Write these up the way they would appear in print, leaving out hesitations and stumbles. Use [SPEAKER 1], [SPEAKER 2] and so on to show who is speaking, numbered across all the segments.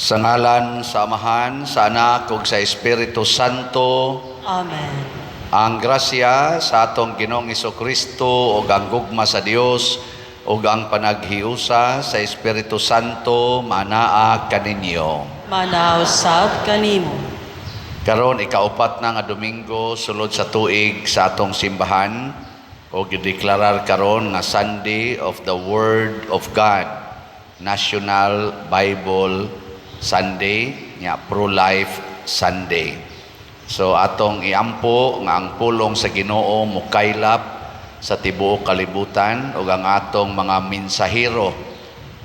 [SPEAKER 1] Sa ngalan sa Amahan, sa Anak ug sa Espiritu Santo.
[SPEAKER 2] Amen.
[SPEAKER 1] Ang grasya sa atong Ginoong Kristo ug ang gugma sa Dios ug ang panaghiusa sa Espiritu Santo manaa kaninyo.
[SPEAKER 2] Manaa usab kanimo.
[SPEAKER 1] Karon, ikaupat na nga Domingo sulod sa tuig sa atong simbahan ug gideklarar karon nga Sunday of the Word of God, National Bible Sunday, nya Pro-Life Sunday. So atong iampo nga ang pulong sa Ginoo mukaylap sa tibuok kalibutan ug ang atong mga mensahero,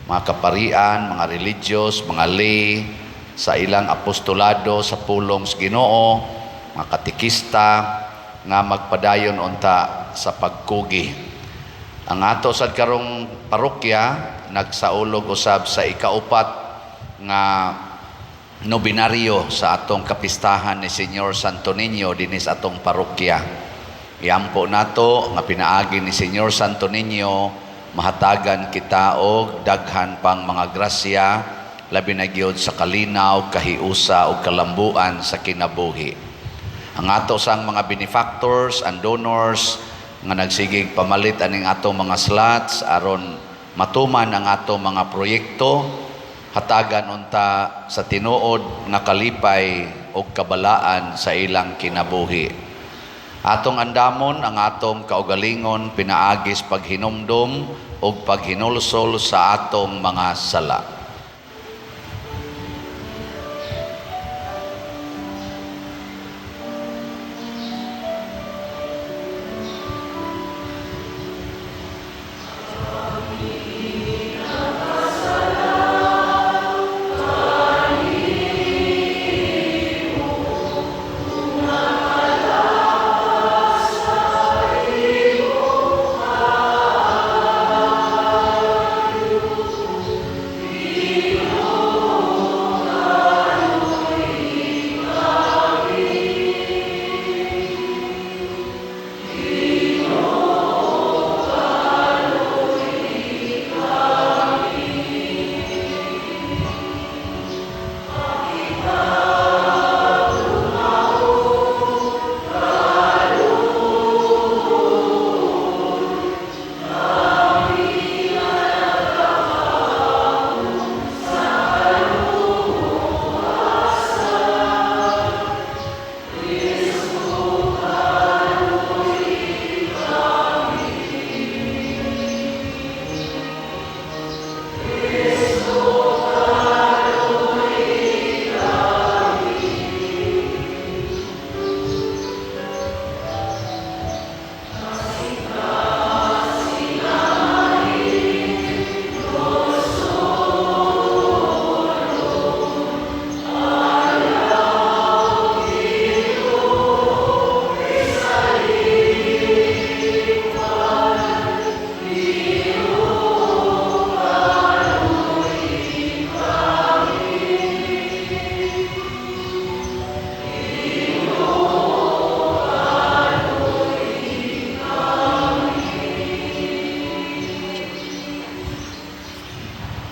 [SPEAKER 1] mga kaparian, mga religious, mga lay sa ilang apostolado sa pulong sa Ginoo, mga katekista nga magpadayon unta sa pagkugi. Ang ato sad karong parokya nagsaulog usab sa ikaupat nga nobinaryo sa atong kapistahan ni Señor Santo Niño dinhi sa atong parokya. Iampo nato nga pinaagi ni Señor Santo Niño mahatagan kita og daghan pang mga grasya, labi na gyud sa kalinaw, kahiusa ug kalambuan sa kinabuhi. Ang ato sang mga benefactors and donors nga nagsigig pamalit aning atong mga slots aron matuman ang atong mga proyekto, hatagan unta sa tinuod nga kalipay ug kabalaan sa ilang kinabuhi. Atong andamon ang atong kaugalingon pinaagis paghinumdom ug paghinulsol sa atong mga sala.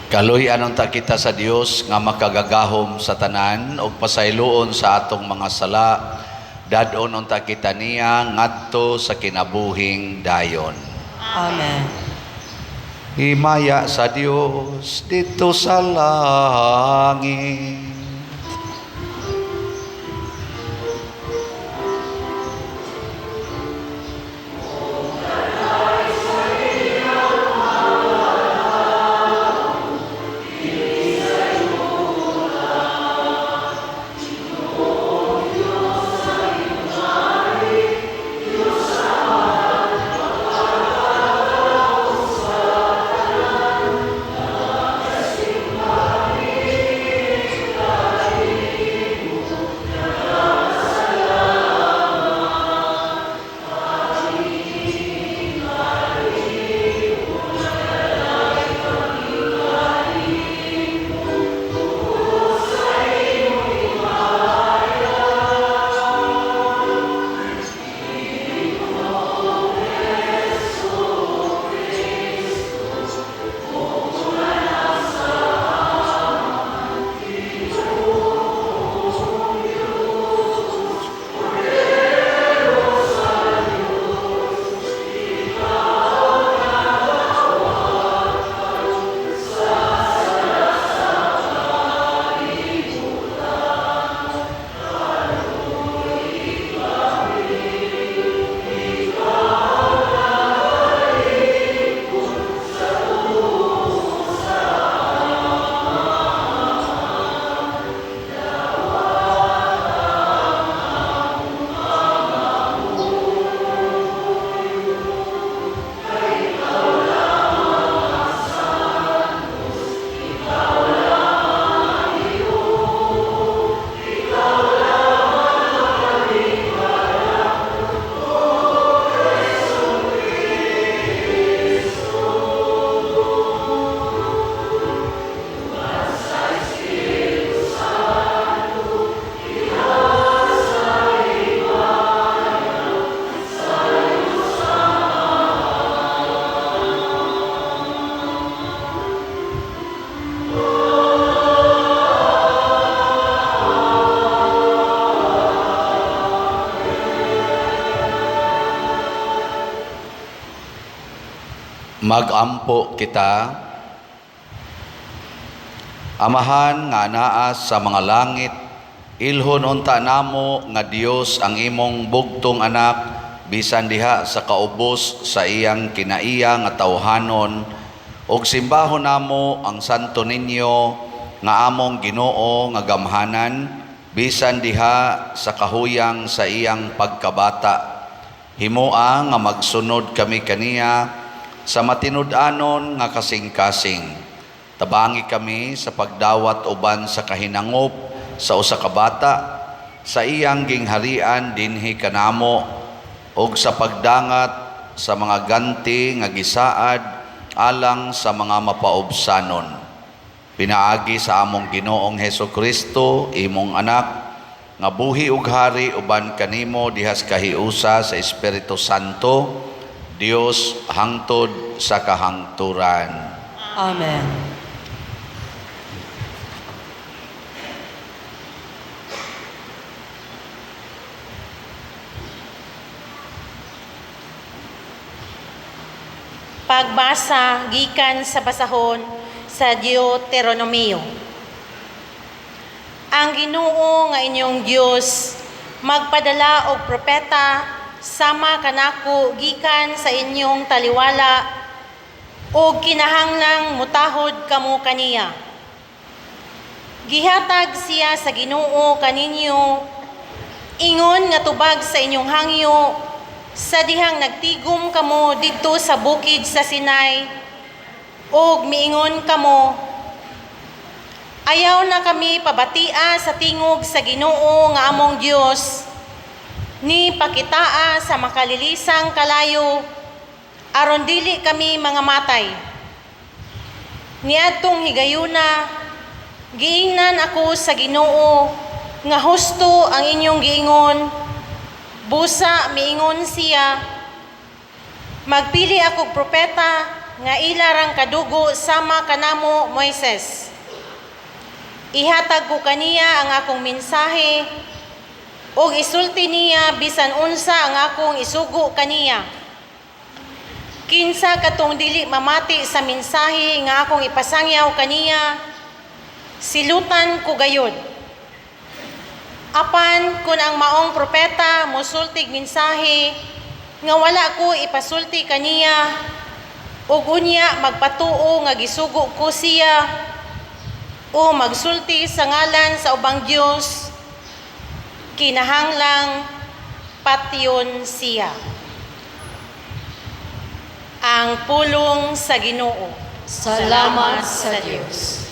[SPEAKER 1] Kaluy-an unta kita sa Dios nga makagagahom sa tanan ug pasayloon sa atong mga sala. Dad-on unta kita niya ngadto sa kinabuhing dayon.
[SPEAKER 2] Amen.
[SPEAKER 1] Himaya sa Dios didto sa langit. Magampo kita. Amahan nga anaa sa mga langit, ilhon unta namo nga Dios ang imong bugtong anak bisan diha sa kaubos sa iyang kinaiya nga tawhanon, ug simbahon namo ang Santo Niño nga among Ginoo nga gamhanan bisan diha sa kahuyang sa iyang pagkabata. Himoa nga magsunod kami kaniya sa matinud-anon nga kasing-kasing. Tabangi kami sa pagdawat uban sa kahinangop sa usa ka bata sa iyang gingharian dinhi kanamo ug sa pagdangat sa mga ganti nga gisaad alang sa mga mapaubsanon. Pinaagi sa among Ginoong Heso Kristo, imong anak, nga buhi ug hari uban kanimo dihas kahiusa sa Espiritu Santo, Dios hangtod sa kahangturan.
[SPEAKER 2] Amen.
[SPEAKER 3] Pagbasa gikan sa basahon sa Deuteronomio. Ang Ginoo nga inyong Dios magpadala og propeta sama kanako gikan sa inyong taliwala ug kinahanglang mutahod kamo kaniya. Gihatag siya sa Ginoo kaninyo ingon nga tubag sa inyong hangyo sa dihang nagtigom kamo didto sa bukid sa Sinai ug miingon kamo, "Ayaw na kami pabatia sa tingog sa Ginoo nga among Dios ni pakitaa sa makalilisang kalayo aron dili kami mga matay." Niadtong higayuna giingnan ako sa Ginoo nga husto ang inyong giingon. Busa miingon siya, "Magpili akog propeta nga ila rang kadugo sama kanamo Moises. Ihatag ko kaniya ang akong mensahe ug isulti niya bisan unsa ang akong isugo kaniya. Kinsa katong dili mamati sa mensahe nga akong ipasangyaw kaniya, silutan ko gayud. Apan kun ang maong propeta mosultig mensahe nga wala ko ipasulti kaniya ug unya magpatuo nga gisugo ko siya o magsulti sa ngalan sa ubang Dios, kinahanglang patyon siya." Ang pulong sa Ginoo.
[SPEAKER 4] Salamat sa Dios.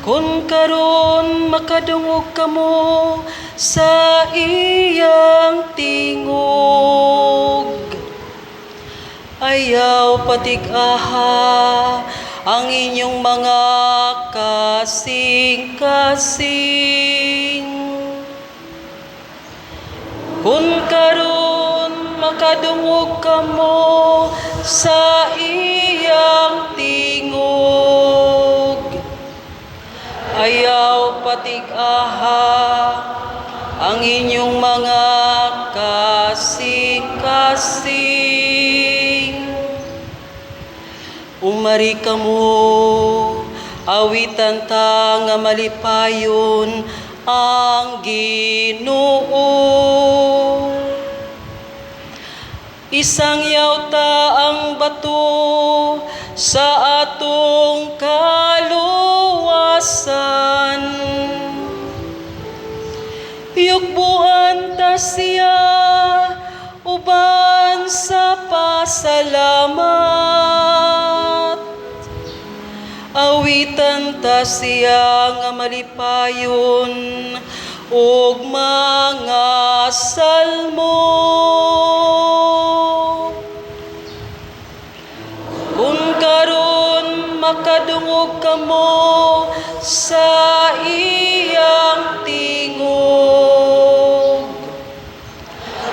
[SPEAKER 2] Kung karon makadungog kamo sa iyang tingog, ayaw patig-aha ang inyong mga kasing-kasing. Kung karon makadungog kamo sa iyang tingog, ayaw patig-aha ang inyong mga kasing-kasing. Umari kamo, awitan ta nga malipayon ang Ginoo. Isangyaw ta ang bato sa atong kaluwasan. Yugbuan ta siya uban sa pasalamat. Awitan ta siya nga malipayon ug mga salmo. Kung karon makadungog kamo sa iyang tingog,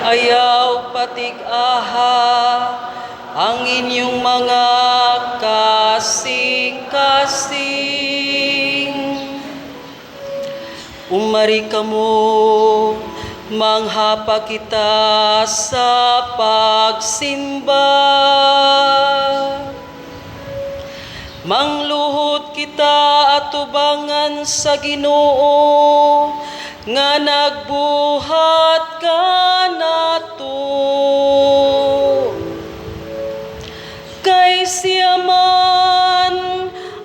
[SPEAKER 2] ayaw patig-aha ang inyong mga kasing-kasing. Umari kamo, manghapa kita sa pagsimba. Mangluhod kita atubangan sa Ginoo nga nagbuhat kanato. Kay siya man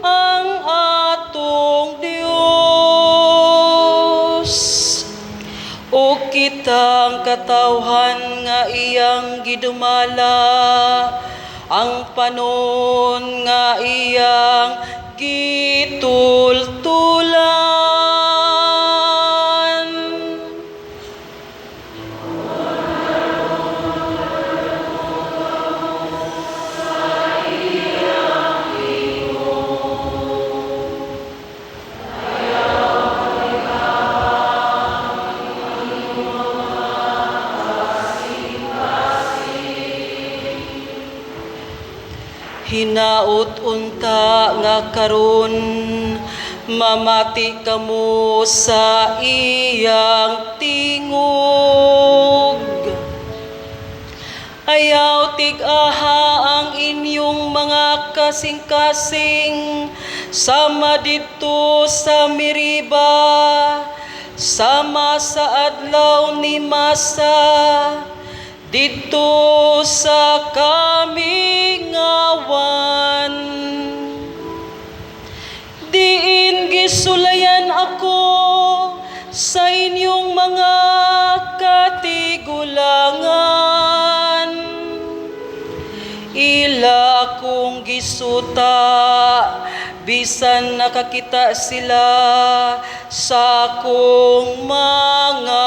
[SPEAKER 2] ang atong Dios, o kitang katawhan nga iyang gidumala, ang panon nga iyang gitultulan. Hinaot unta nga karon mamati kamo sa iyang tingog. Ayaw tig-aha ang inyong mga kasing-kasing sama didto sa Meriba, sama sa adlaw ni Masa, didto sa kamingawan. Diin gisulayan ako sa inyong mga katigulangan. Ila akong gisuta, bisan nakakita sila sa akong mga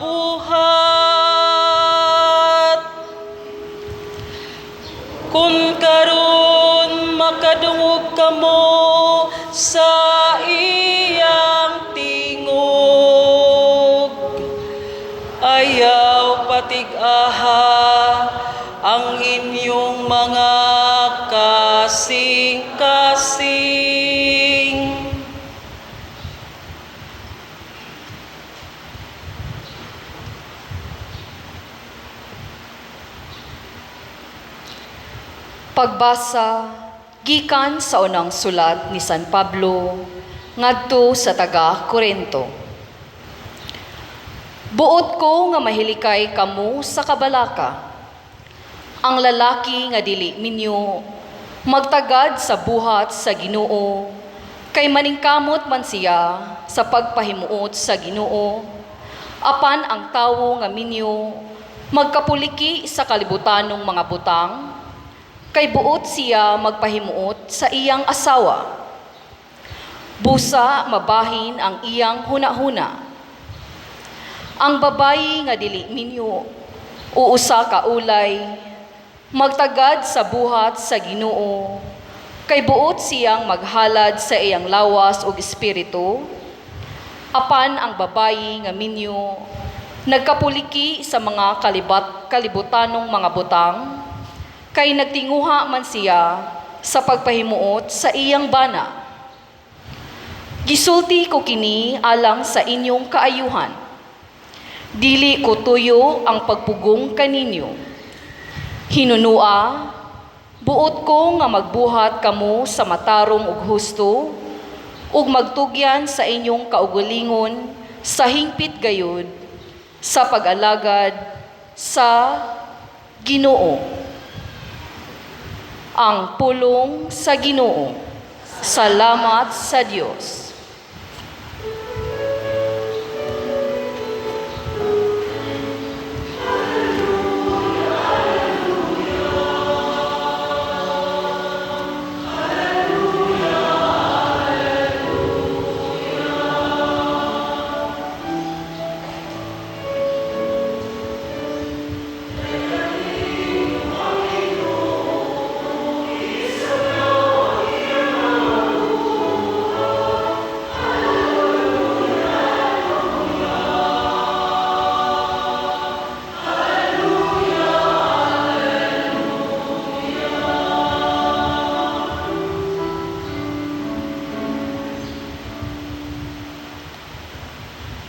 [SPEAKER 2] buhat. Kung karon makadungog kamo sa iyang tingog, ayaw patig-aha ang inyong mga kasing-kasing.
[SPEAKER 4] Pagbasa gikan sa unang sulat ni San Pablo ngadto sa taga Korinto. Buot ko nga mahilikay kamo sa kabalaka. Ang lalaki nga dili minyo magtagad sa buhat sa Ginoo, kay maningkamot man siya sa pagpahimuot sa Ginoo. Apan ang tawo nga minyo magkapuliki sa kalibutanong mga butang, kay buot siya magpahimuot sa iyang asawa. Busa mabahin ang iyang hunahuna. Ang babayi nga dili minyo o usa ka ulay magtagad sa buhat sa Ginoo, kay buot siyang maghalad sa iyang lawas ug espiritu. Apan ang babayi nga minyo nagkapuliki sa mga kalibutanong mga butang, kay nagtinguha man siya sa pagpahimuot sa iyang bana. Gisulti ko kini alang sa inyong kaayuhan. Dili ko tuyo ang pagpugong kaninyo. Hinunua, buot ko nga magbuhat kamo sa matarong ug husto, ug magtugyan sa inyong kaugalingon sa hingpit gayud sa pag-alagad sa Ginoo. Ang pulong sa Ginoo. Salamat sa Dios.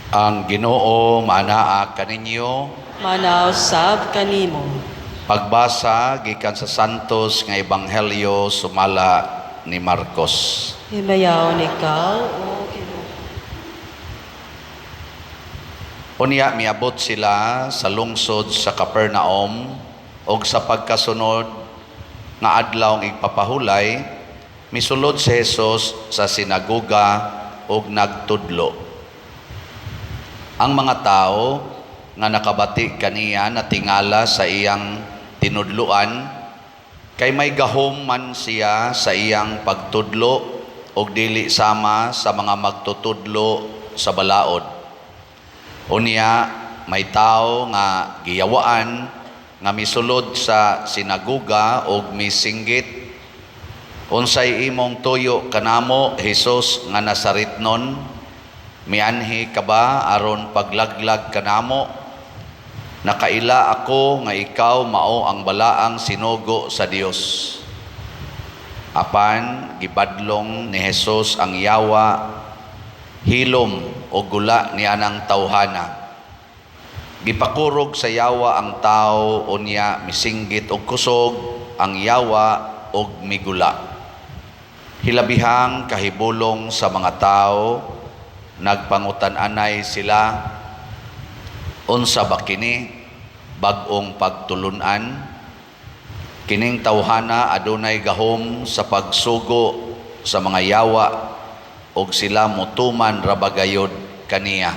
[SPEAKER 1] Ang Ginoo maanaa kaninyo.
[SPEAKER 2] Manaw sab kanimo.
[SPEAKER 1] Pagbasa gikan sa Santos nga Ebanghelyo sumala ni Marcos.
[SPEAKER 2] Himayaon ikaw, O Ginoo.
[SPEAKER 1] Unya miabot sila sa lungsod sa Capernaum og sa pagkasunod nga adlaw ang igpapahulay, misulod si Jesus sa sinagoga og nagtudlo. Ang mga tao nga nakabati kaniya natingala sa iyang tinudluan, kay may gahom man siya sa iyang pagtudlo og dili sama sa mga magtutudlo sa balaod. Unya may tao nga giyawaan nga misulod sa sinagoga og misinggit, "Unsay imong tuyo kanamo, Hesus nga Nazaretnon? Mianhi ka ba aron paglaglag kanamo? Nakaila ako nga ikaw mao ang balaang sinugo sa Dios." Apan gibadlong ni Hesus ang yawa, hilom o gula ni anang tawhana. Gipakurog sa yawa ang tao, unya misinggit og kusog ang yawa og migula. Hilabihang kahibulong sa mga tao, nagpangutan-anay sila, "Unsa ba kini bag-ong pagtulunan? Kining tawhana adunay gahom sa pagsugo sa mga yawa og sila motuman ra ba gayod kaniya."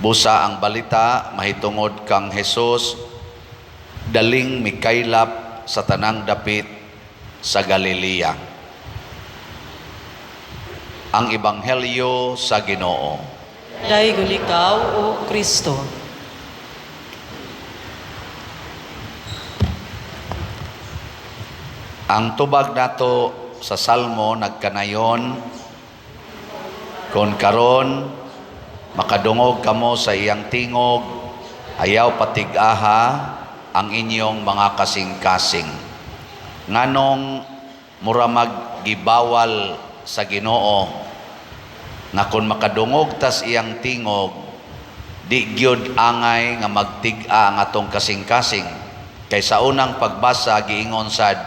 [SPEAKER 1] Busa ang balita mahitungod kang Hesus daling mikaylap sa tanang dapit sa Galilea. Ang Ebanghelyo sa Ginoo.
[SPEAKER 2] Daygon ikaw, O Kristo.
[SPEAKER 1] Ang tubag nato sa Salmo nagkanayon, "Kon karon makadungog kamo sa iyang tingog, ayaw patig-aha ang inyong mga kasing-kasing." Nganong mura maggibawal sa Ginoo nga kon makadungog tas iyang tingog, di gyud angay nga magtig-a ang atong kasing-kasing? Kay sa unang pagbasa giingon sad,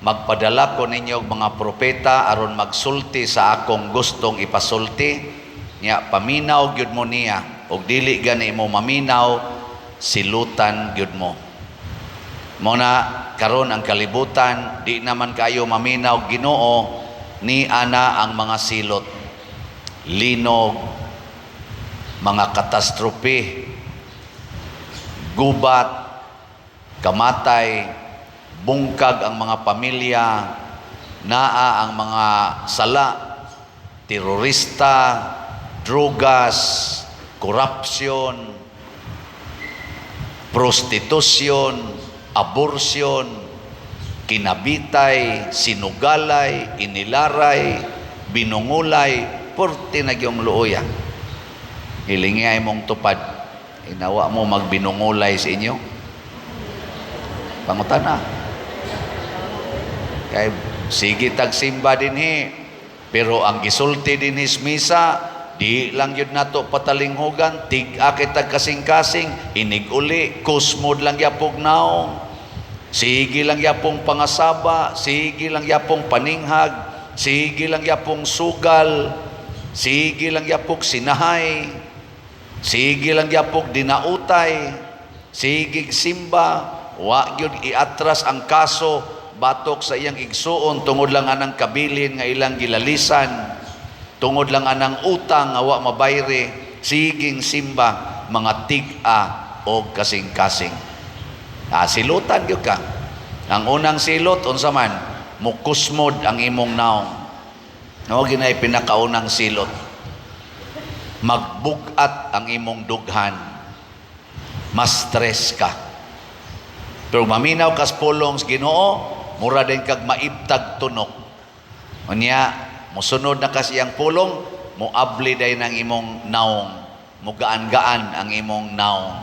[SPEAKER 1] "Magpadala ko ninyo og mga propeta aron magsulti sa akong gustong ipasulti." Nya paminaw gyud mo niya, og dili gani mo maminaw, silutan gyud mo. Mao na karon ang kalibutan di naman kayo maminaw Ginoo, ni ana ang mga silot, linog, mga katastrope, gubat, kamatay, bungkag ang mga pamilya, naa ang mga sala, terorista, drogas, korupsyon, prostitusyon, abortion, kinabitay, sinugalay, inilaray, binungulay, purti na gyung luoya. Hilingi ay mong tupad, inawa mo magbinungulay sa inyo. Pangutana. Kay sige tagsimba dinhi, pero ang gisulti dinhi sa misa, di lang yun nato patalinghugan, tig-a kitag kasing-kasing, inig-uli, kusmod lang yapog naong, sige lang yapong pangasaba, sige lang yapong paninghag, sige lang yapong sugal, sige lang yapong sinahay, sige lang yapong dinautay, sige simba, wa gyud iatras ang kaso batok sa iyang igsuon tungod lang anang kabilin nga ilang gilalisan, tungod lang anang utang nga wa mabayre, siging simba, mga tig-a og kasing-kasing. Silutan gyud ka. Ang unang silot unsa man? Mukusmod ang imong naong. No, ginay pinakaunang silot. Magbugat ang imong dughan. Mas stress ka. Pero maminaw kas pulong sa Ginoo, mura din kag maibtag tunok. Unya, musunod na kas iyang pulong, muabli day ng imong naong. Mugaan-gaan ang imong naong.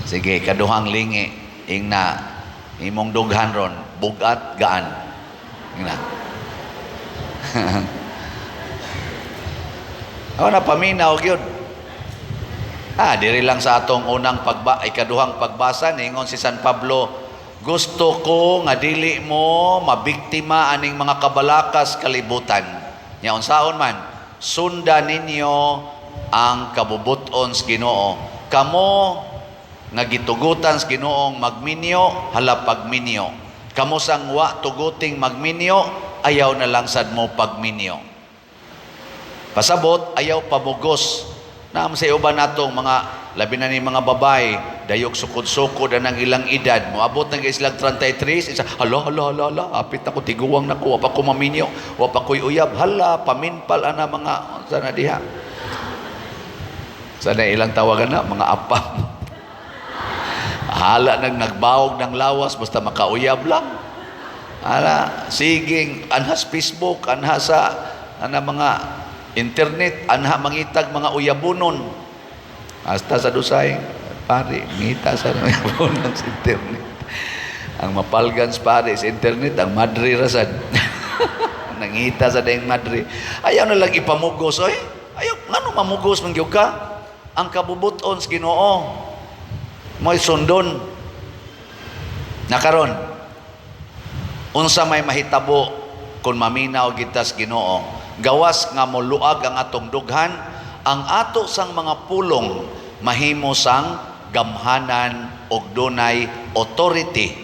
[SPEAKER 1] Sige, kaduhang lingi, ingna, imong dughan ron, bugat, gaan. Ingna. Ako na paminaw gyud. Diri lang sa atong unang ikaduhang pagbasa ningon si San Pablo, gusto ko nga dili mo mabiktima aning mga kabalakas kalibutan. Nya unsaon man, sunda ninyo ang kabubuton sa Ginoo. Kamo nga gitugutan sa Ginoong magminyo, hala pagminyo. Kamo sang wa tuguting magminyo, ayaw na lang sad mo pagminyo. Pasabot, ayaw pamugos. Naam sa uban natong mga labi na ni mga babae, dayok sukod-sukod ang ilang edad. Moabot na silang 33, isa, hala, hala, hala, hala, apit ako, tiguwang nako, wa pa ko maminyo, wa pa ko'y uyab, hala, paminpal ana mga, sana diha. Sana ilang tawagan na, mga apam. Hala nang nagbawog ng lawas, basta makauyab lang. Hala, siging, anhas Facebook, anha sa, ana mga internet, anha mangitag mga uyabunon. Hasta sa dusay, pare, ngita sa uyabunon sa internet. Ang mapalgans pare sa internet, ang madre rasad. Nangita sa dayang madre. Ayaw na lang ipamugos, oy. Ayaw, ngano mamugos man gyud ka? Ang kabubuton sa Ginoo mo'y sundon. Nakaron, unsa may mahitabo kung maminaw kita sa Ginoo? Gawas nga moluag ang atong dughan, ang ato sang mga pulong mahimo sang gamhanan og dunay authority,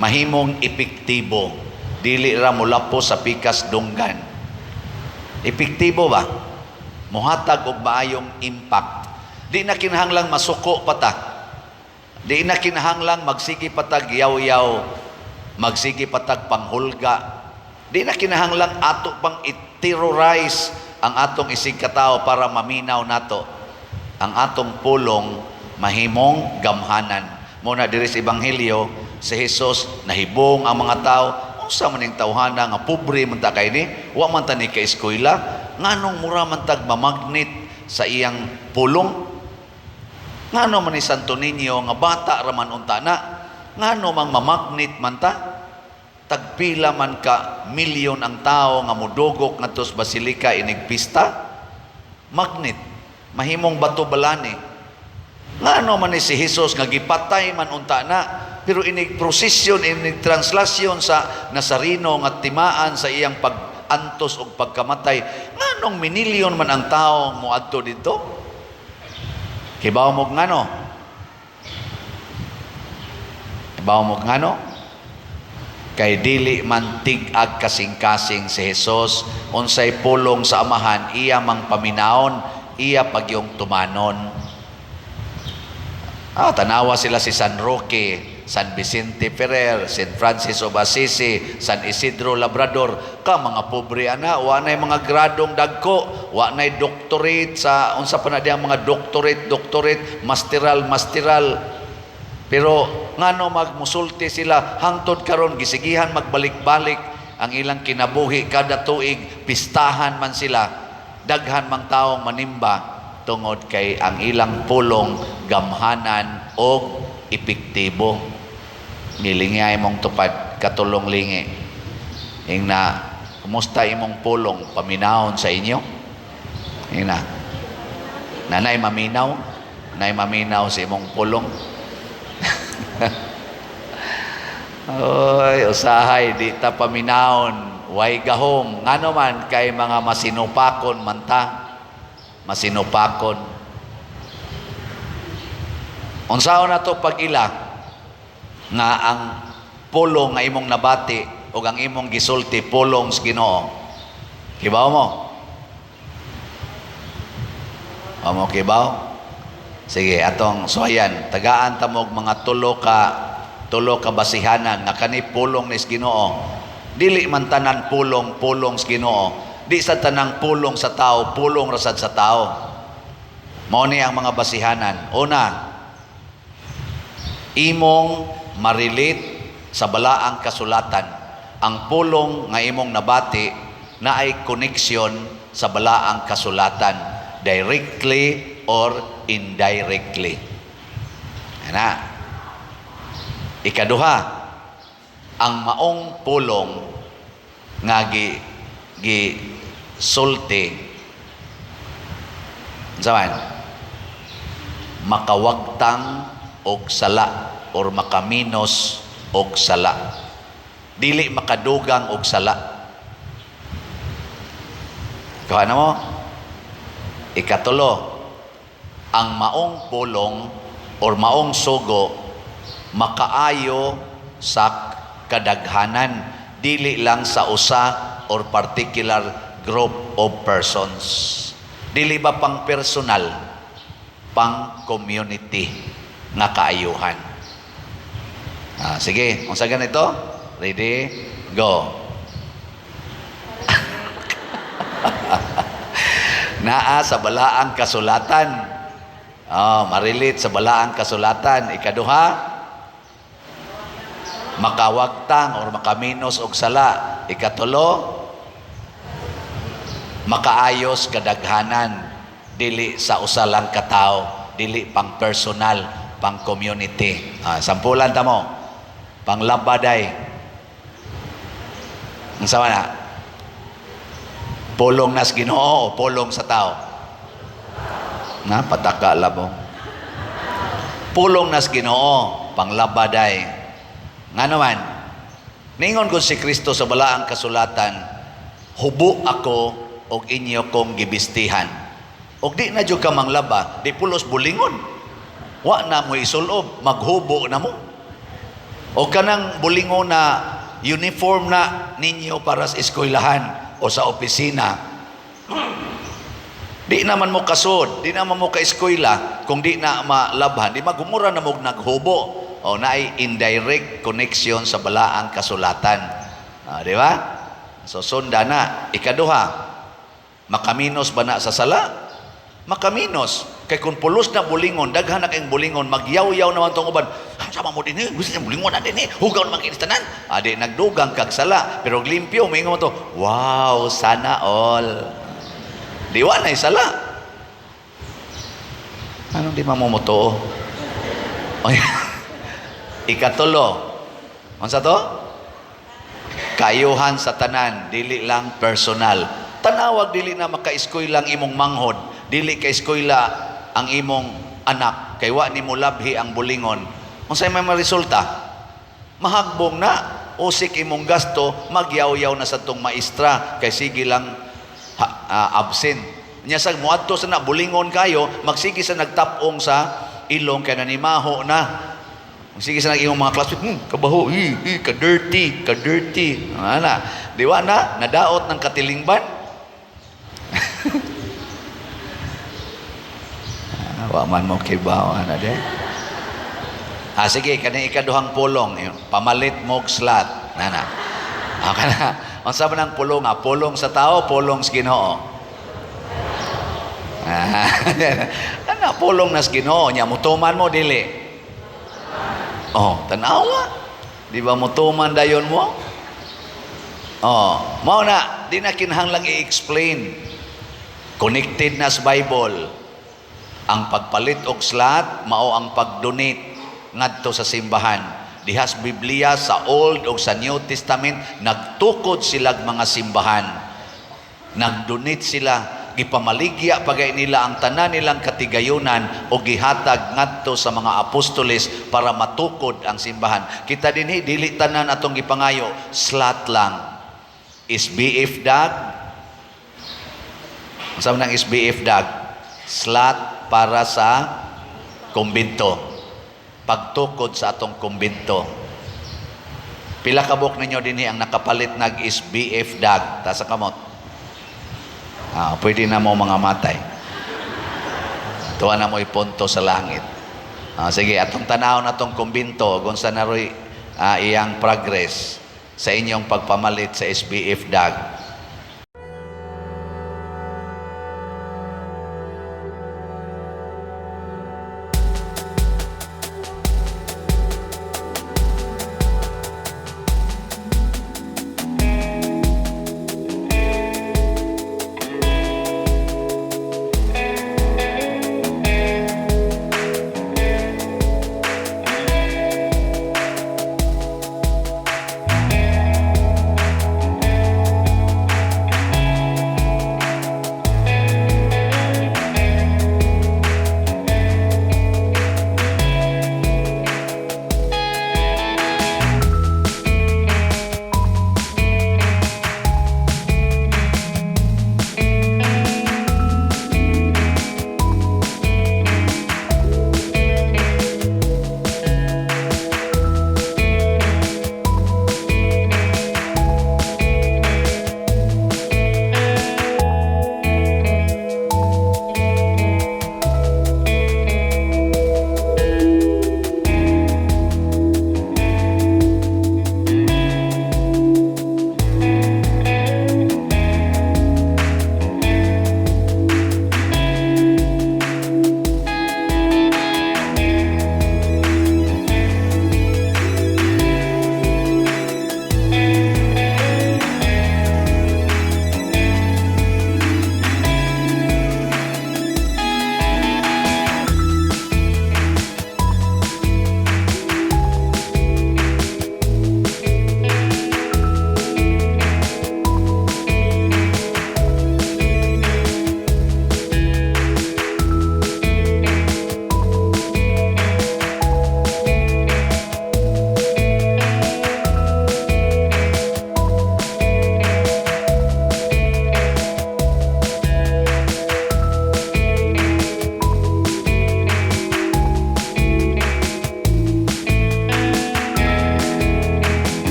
[SPEAKER 1] mahimong epektibo, dili ra molapo sa pikas dunggan. Epektibo ba? Mohatag og maayong impact. Di na kinahanglang masuko pa ta. Di na kinahanglang magsige patag yaw-yaw, magsige patag panghulga. Di na kinahanglang ato pang i-terrorize ang atong isig katao para maminaw nato. Ang atong pulong mahimong gamhanan. Muna diri sa Ebanghelyo, si Jesus nahibong ang mga tao. Unsa man ning tawhana nga pobre man ta kay ni? Wa man ta ni ka-eskwela, nganong mura man tag mamagnet sa iyang pulong? Ngano man ni Santo Niño nga bata ra man unta na? Ngano mang mamagnet man ta? Tagpila man ka milyon ang tao nga mudugok ngadto sa basilika inig pista? Magnet, mahimong bato balani. Ngano man ni si Jesus nga gipatay man unta na, pero inig prosesyon, inig translasyon sa Nazareno nga timaan sa iyang pag-antos og pagkamatay, nganong minilyon man ang tao moadto didto? Kibaw mo ngano? Kibaw mo ngano? Kay dili man tig-ag kasing-kasing si Jesus, unsay pulong sa Amahan, iya mang paminaon, iya pagyong tumanon. Tanawa sila si San Roque, San Vicente Ferrer, San Francis of Assisi, San Isidro Labrador. Ka mga pobre ana, wa nay mga gradong dagko, wa nay doctorate sa unsa pa na diyang mga doctorate, doctorate, masteral, masteral. Pero ngano magmusulti sila hangtod karon gisigihan magbalik-balik ang ilang kinabuhi kada tuig, pistahan man sila, daghan mang taong manimba tungod kay ang ilang pulong gamhanan og epektibo. Nilingay mong tupad katulong lingi. Ingna, kumusta imong pulong paminahon sa inyo? Ingna, nanay maminaw, nay maminaw sa imong pulong. Oy, usahay di ta paminahon, way gahom. Ngano man kay mga masinupakon man ta. Masinupakon. Unsaon na to pag-ila nga ang pulong nga imong nabati o ang imong gisulti pulong sa Ginoo? Kibaw mo? O mo kibaw? Sige, atong suwayan, tagaan ta mo og mga tulo ka basihanan nga kani pulong ni sa Ginoo. Dili man tanan pulong pulong sa Ginoo. Di sa tanang pulong sa tao, pulong rasad sa tao. Mao ni ang mga basihanan. Una, imong marilit sa balaang kasulatan. Ang pulong nga imong nabati na ay connection sa balaang kasulatan, directly or indirectly. Ana. Ikaduha, ang maong pulong nga gi sulti Unsa man? Makawagtang og sala or makaminos og sala. Dili makadugang og sala. Kuha na mo? Ikatulo, ang maong pulong or maong sugo makaayo sa kadaghanan, dili lang sa usa or particular group of persons. Dili ba pang personal, pang community nga kaayuhan. Ah, sige, unsa ganito? Ready? Go. Naa sa Balaang Kasulatan. Oh, ma-relate sa Balaang Kasulatan. Ikaduha, makawagtang or makaminos og sala. Ikatulo, makaayos kadaghanan, dili sa usa lang ka tawo, dili pang personal, pang community. Ah, sampulan ta mo. Panglabaday. Unsa man na? Pulong nas Ginoo o pulong sa tao? Na pataka labo. Pulong nas Ginoo, panglabaday. Nga naman, ningon ko si Kristo sa Balaang Kasulatan, "Hubo ako og inyo kong gibistihan." Og di na jud ka manglaba, di pulos bulingon. Wa na mo isulob, maghubo na mo. O kanang bulingon na uniform na ninyo para sa eskwelahan o sa opisina. Di naman mo kasod, di naman mo ka-eskwela kung di na malabhan, di magumura na mo naghubo. O naay indirect connection sa Balaang Kasulatan. Ah, di ba? So sunda na. Ikaduha, makaminos ba na sa sala? Makaminos. Kay kung pulos na bulingon, daghan na kayong bulingon, magyaw-yaw naman tong uban. "Ah, sama mo din eh, gusto niya bulingon na din eh, hugaw naman kini tanan." Ah, di nagdugang kag sala, pero limpyo, moingon mo to, "Wow, sana all." Di wa na sala. Anong di mamumutuo? Oy. Ikatulo. Unsa to? Kaayuhan sa tanan, dili lang personal. Tanawag dili na maka-eskwela ang imong manghod, dili ka eskwela ang imong anak, kay wa nimo labhi ang bulingon. Unsay may maresulta? Mahagbong na, usik imong gasto, magyaw-yaw na sa tong maestra kay sige lang absent. Nya sa muadto sa na bulingon kayo, magsige sa nagtapong sa ilong kay nanimaho na. Sige sa nag-imong mga classmate, kabaho, eh, eh, ka-dirty, ka-dirty." Ana, di wa na, nadaot ng katilingban. Ah, wa man mo kibaw, ana de. Ah, sige, kani ikaduhang pulong, yun, pamalit mo og slot. Nana. Ah, kana. Unsa man ang pulong? Ah, pulong sa tao, pulong sa Ginoo. Ah, ana pulong nas Ginoo nya mutuman mo dili. Oh, tanawa. Di ba mutuman dayon mo? Oh, mao na, di na kinahanglang i-explain. Connected na sa Bible. Ang pagpalit og slot mao ang pag-donate ngadto sa simbahan. Dihas Biblia sa Old o sa New Testament, nagtukod silag mga simbahan. Nagdonate sila, gipamaligya pagay nila ang tanan nilang katigayunan o gihatag ngadto sa mga apostoles para matukod ang simbahan. Kita dinhi dili tanan atong gipangayo, slot lang. SBF dag. Unsa man ang SBF dag? Slot para sa kumbinto. Pagtukod sa atong kumbinto. Pila ka buok ninyo dinhi ang nakapalit nag SBF dag? Taas sa kamot. Ah, pwede na mo mga matay. Tuwa na mo ipunto sa langit. Ah, sige, atong tanaw na atong kumbinto, kung sa naroy iyang progress sa inyong pagpamalit sa SBF dag.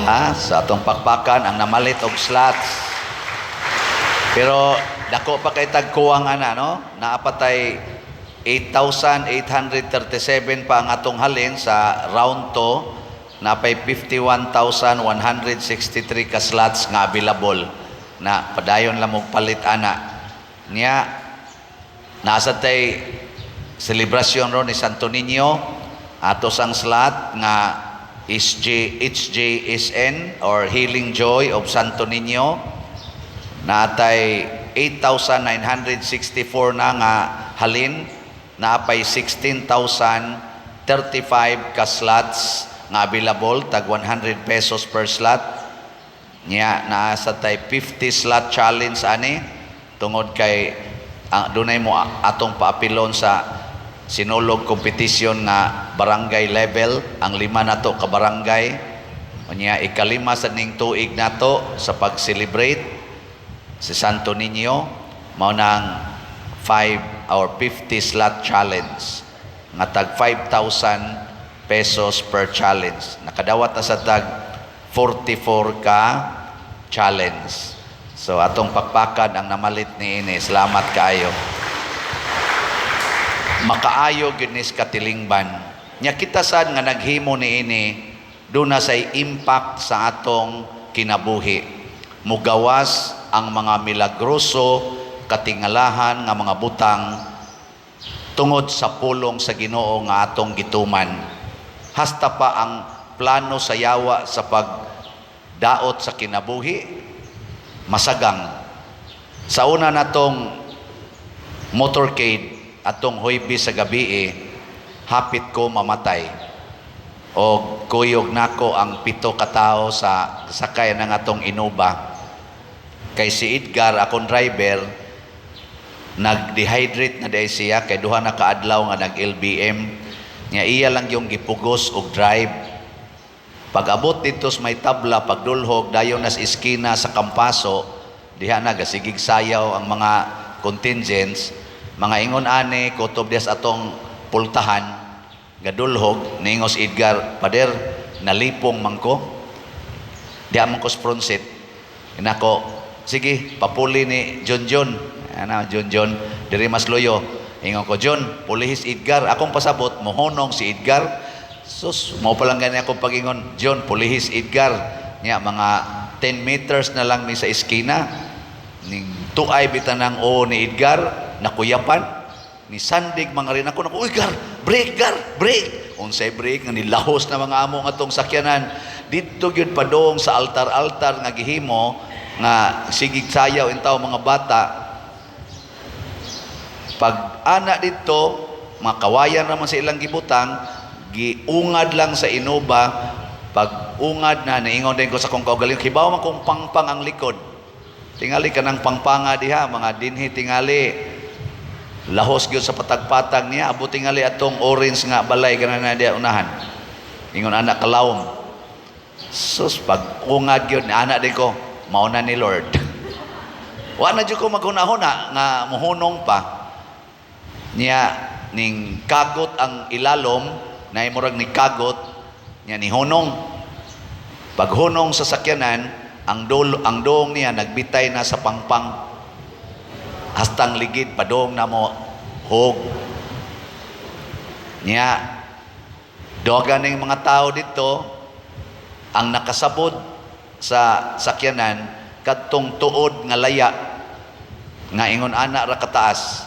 [SPEAKER 1] Ha? Sa atong pakpakan ang namalit og slots. Pero dako pa kay tagkuwang ana, no? Naa pa tay 8,837 pa ang atong halin sa round 2, napay 51,163 ka slots nga available na padayon lang og palit ana. Nya nasa tay selebrasyon ron ni Santo Niño, ato sang slot nga SJ, HJSN or Healing Joy of Santo Niño, naatay 8,964 na nga halin, naapay 16,035 ka slots nga available, tag 100 pesos per slot. Nya naa sa tay 50 slot challenge ani tungod kay dunay mo atong paapilon sa Sinulog competition nga barangay level ang lima nato ka barangay. Unya ikalima sa ning tuig nato sa pag-celebrate si Santo Niño, mao nang 5 or 50 slot challenge nga tag 5,000 pesos per challenge. Nakadawat na sa tag 44 ka challenge. So atong pakpakan ang namalit niini. Salamat kaayo. Makaayo gyud ni sa katilingban. Nya kita sad nga naghimo niini, duna say impact sa atong kinabuhi. Mugawas ang mga milagroso, katingalahan nga mga butang tungod sa pulong sa Ginoo nga atong gituman. Hasta pa ang plano sa yawa sa pagdaot sa kinabuhi masagang. Sa una natong motorcade atong Huwebes sa gabi, hapit ko mamatay. O kuyog nako ang pito katao sa sakay ng atong Innova. Kay si Edgar, akong driver, nag-dehydrate na diay siya kay duha na kaadlaw nga nag-LBM. Nya iya lang yung gipugos og drive. Pag abot dito sa may tabla, pagdulhog, dayon nas iskina sa Kampaso, diha na gasigig sayaw ang mga contingents, mga ingon ani, kutob diha sa atong pultahan, gadulhog, niingos Edgar, "Pader, nalipong man ko. Diha man ko sa front seat." Inako, "Sige, papuli ni John John." Ano, John John, diri mas loyo. Ingon ko, "John, pulihis Edgar." Akong pasabot, mohonong si Edgar. Sus, mao pa lang gani akong pagingon, "John, pulihis Edgar." Nya, mga 10 meters na lang mi sa eskina. Ning tuay bitan ng o ni Edgar, nakuyapan. Ni sandig mga rin ako, naku, "Uy, Gar, brake, Gar, brake." Unsay brake, nga nilahos na mga amo nga atong sakyanan. Didto gyud padong sa altar-altar nga gihimo, nga sigig sayaw intaw mga bata. Pag ana dito, mga kawayan naman sa ilang gibutang, giungad lang sa Innova. Pag ungad na, naingon din ko sa kong kaugalingon, "Kibaw man kung pangpang ang likod. Tingali ka ng pangpanga diha, mga dinhi tingali." Lahos gyud sa patagpatag niya, abot tingali atong orange nga balay kana na diha unahan. Ingon anak kalawom. Sus, pag ungad gyud, ana din ko, "Mao na ni Lord." Wa na jud ko maghuna-huna nga muhunong pa. Niya ning kagot ang ilalom, na murag ni kagot, niya ni hunong. Paghunong sa sakyanan, ang dolo, ang doong niya nagbitay na sa pangpang. Hastang ligid padong na mo hog. Niya doga ning mga tao dito ang nakasabod sa sakyanan, kadtong tuod nga laya nga ingon ana ra kataas,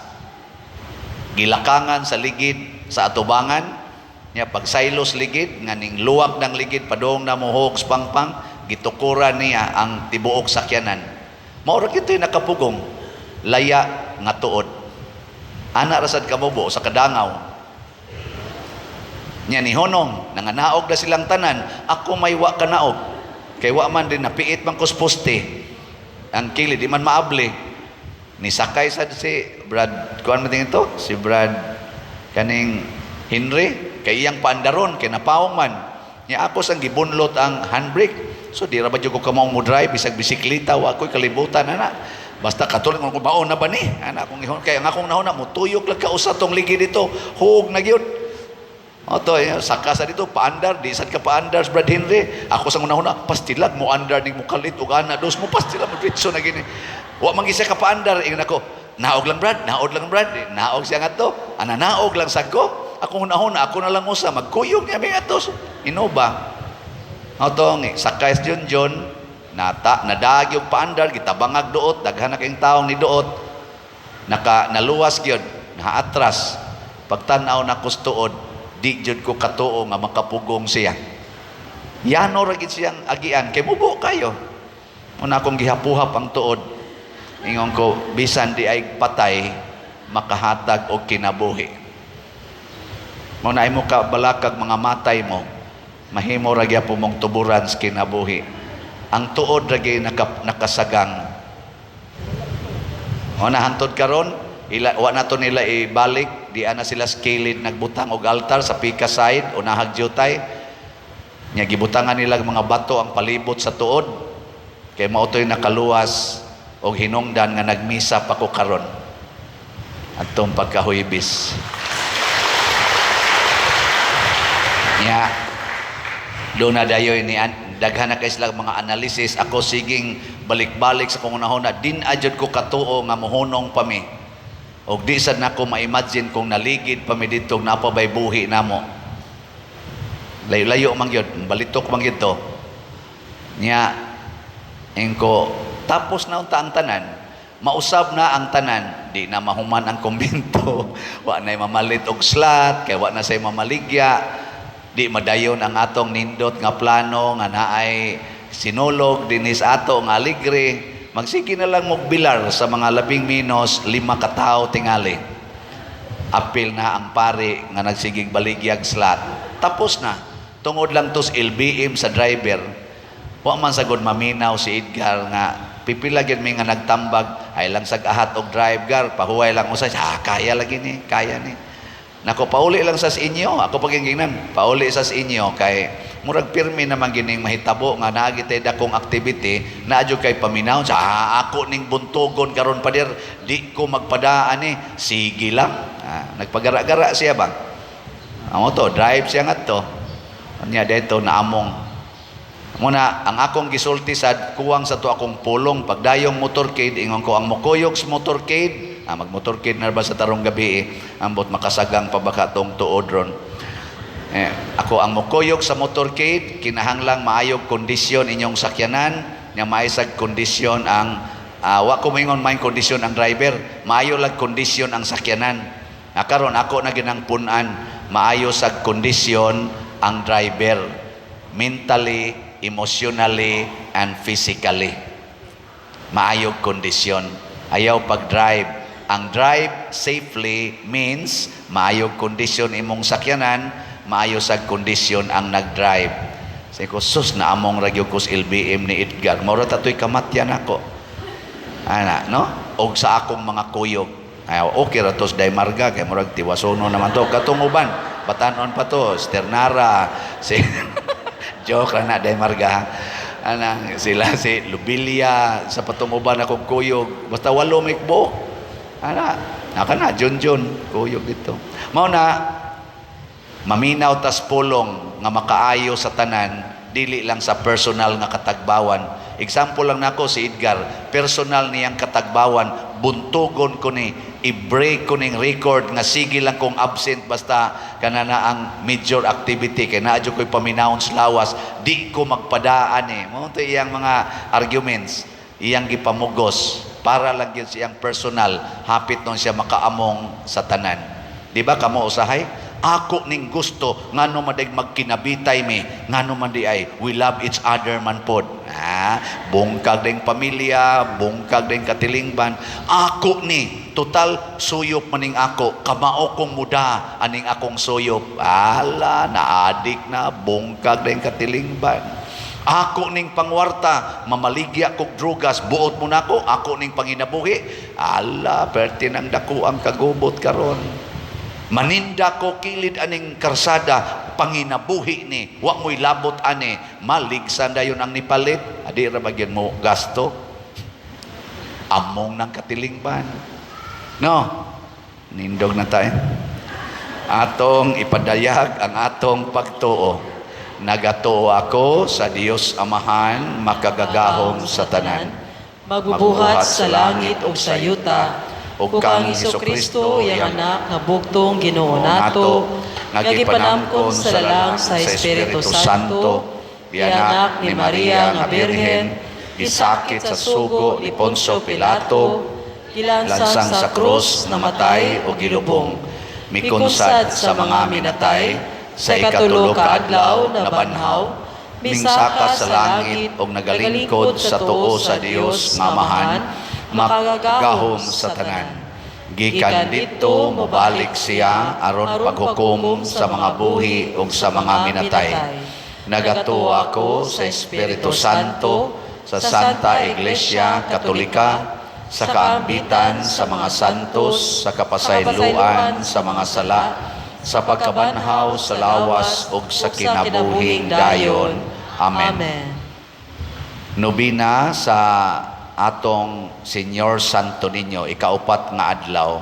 [SPEAKER 1] gilakangan sa ligid sa atubangan niya. Pag silos ligid nga ning luwak ng ligid padong na mohog sa pangpang, gitukuran niya ang tibuok sakyanan. Mao ra kito'y nakapugong laya nga tuod ana ra sad kamubo sa kadangaw niya. Ni honong, nanganaog na silang tanan. Ako may wa kanaog kay wa man din, napiit man ko sa poste ang kili, di man maabli. Ni sakay sad si Brad, kuan man ito si Brad kaning Henry, kay iyang paandaron kay napaong man niya. Ako sang gibunlot ang handbrake, so di ra ba jud ko kamao mo drive bisag bisikleta, wa ko'y kalibutan ana. Basta katulad kung baon na ba ni ana akong ihon, kay ang akong nahuna, mutuyok lang ka usa tong ligi dito, hug na gyud. Oto, eh, saka sa dito, paandar, di sad ka paandar, Brad Henry. Ako sa una-una, pastilag mo andar ning mukalit og ana dos mo pastilag mo diretso na gini. Wa man siya ka paandar, ingon ako, naog lang Brad, naog lang Brad, eh, naog siya ngadto. Ana naog lang sad ko. Ako una-una, ako na lang usa magkuyog niya mi ato. Innova. Oto, sakay sa John John, nata nadagi og paandar, gitabangag duot, daghan na kayong taong ni duot. Naka naluwas gyud, naatras. Pagtan-aw na tuod, di jud ko katuo nga makapugong siya. Yano ra gid siyang agian kay mubo kayo. Una akong gihapuhap ang tuod. Ingon ko, bisan di ay patay, makahatag og kinabuhi. Mao na imo ka balakag mga matay mo, mahimo ra gyapon mong tuburan sa kinabuhi. Ang tuod ra gyud nakasagang. O na hantod karon, ila wa na to nila ibalik, di ana sila skilid nagbutang og altar sa pika side unahag jutay. Nya gibutangan nila ang mga bato ang palibot sa tuod. Kay mao to'y nakaluwas og hinungdan nga nagmisa pa ko karon. Atong pagkahuybis. Nya doon na dayoy ni daghan na kay sila mga analysis. Ako siging balik-balik sa kong unahon na din ajud ko katuo nga mohunong pa mi. Og di sad nako ma-imagine kung naligid pa mi didto napa bay buhi namo. Layo-layo man gyud, balitok man gyud to. Nya ingko tapos na unta ang tanan, mausab na ang tanan, di na mahuman ang kumbento, wa na mamalit og slot, kay wa na say mamaligya, di madayon ang atong nindot nga plano nga naay sinulog dinis ato nga aligre, magsige na lang mogbilar sa mga labing minos 5 ka tawo tingali. Apil na ang pari nga nagsigig baligyag slot. Tapos na. Tungod lang tos LBM sa driver. Wa man sagod maminaw si Edgar nga pipila gyud mi nga nagtambag ay lang sag ahat og drive gar pahuway lang usay, ah, kaya lagi ni, kaya ni. Nako pauli lang sa inyo, ako pagingginan, pauli sa inyo kay murag pirmi naman gining mahitabo nga naa gitay dakong activity, naa jud kay paminaw sa ah, ako ning buntugon karon pader, di ko magpadaan ni, sige lang. Ah, nagpagara-gara siya ba? Amo to, drive siya ngadto. Nya dito naamong. Muna, ang akong gisulti sad kuwang sa to akong pulong pagdayong motorcade, ingon ko ang mokuyog sa motorcade, ah, magmotorcade na ba sa tarong gabi eh, ambot makasagang pa baka tong tuod ron. Eh, ako ang mokuyog sa motorcade, kinahanglang maayog kondisyon inyong sakyanan, nya maayog kondisyon ang wa ko moingon maayong kondisyon ang driver, maayo lang kondisyon ang sakyanan. Na karon ako na ginang pun-an, maayo sa kondisyon ang driver, mentally, emotionally, and physically. Maayog kondisyon. Ayaw pag-drive. Ang drive safely means maayog kondisyon imong sakyanan, maayo sa kondisyon ang nag-drive. Say ko, sus, naamong ra gyud ko sa LBM ni Edgar. Mao ra tatoy kamatyan ako. Ana, no? Og sa akong mga kuyog. Ay, okay ra tos day marga kay murag tiwasono naman to. Katong uban, batanon pa to, Sternara, si joke ra na day marga. Ana, sila si Lubilia, sa patong uban akong kuyog. Basta walo may buok. Ana, naka na, Jun-Jun, kuyog dito. Mao na, maminaw tas pulong nga makaayo sa tanan, dili lang sa personal nga katagbawan. Example lang nako si Edgar, personal niyang katagbawan, buntugon ko ni, i-break ko ning record nga sige lang kong absent basta kana na ang major activity kay naa jud ko'y paminawon sa lawas, di ko magpadaan eh. Mao to iyang mga arguments, iyang gipamugos para lang gyud siyang personal, hapit nun siya makaamong sa tanan. Di ba kamo usahay? Ako ning gusto ngano man day magkinabitay mi, ngano man di ay we love each other man pod. Ah, bungkag ding pamilya, bungkag ding katilingban. Ako ni total suyop maning ako, kamao kong muda aning akong suyop. Ala, naadik na bungkag ding katilingban. Ako ning pangwarta, mamaligya kog drugas, buot mo nako, ako ning panginabuhi. Ala, perti nang dako ang kagubot karon. Maninda ko kilid aning karsada, panginabuhi ni, wa mo'y labot ani, maligsan dayon ang nipalit, adi ra ba gyud mo gasto? Among ng katilingban. No? Nindog na tayo. Atong ipadayag ang atong pagtuo. Nagatuo ako sa Dios Amahan, makagagahom sa tanan,
[SPEAKER 2] magbubuhat sa langit ug sa yuta,
[SPEAKER 1] ug
[SPEAKER 2] ug
[SPEAKER 1] kang
[SPEAKER 2] kang
[SPEAKER 1] Hesukristo,
[SPEAKER 2] Hesukristo, iyang anak nga bugtong Ginoo nato, nga gipanamkon sa lalang sa Espiritu Santo,
[SPEAKER 1] gianak ni Maria nga Birhen, gisakit sa sugo ni Poncio Pilato,
[SPEAKER 2] gilansang
[SPEAKER 1] lansang sa krus, namatay o gilubong, mikonsad sa mga minatay, sa ikatulo ka adlaw nabanhaw, mingsaka sa langit ug nagalingkod sa tuo sa Dios nga Amahan, makagagahom sa tanan. Gikan didto mobalik siya aron paghukom sa mga buhi ug sa mga minatay. Nagatuo ako sa Espiritu Santo, sa Santa Iglesia Katolika, sa kaambitan sa mga santos, sa kapasayloan sa mga sala, sa pagkabanhaw sa lawas ug sa kinabuhing dayon. Amen.
[SPEAKER 2] Amen.
[SPEAKER 1] Nobina sa atong Señor Santo Niño, ikaupat nga adlaw.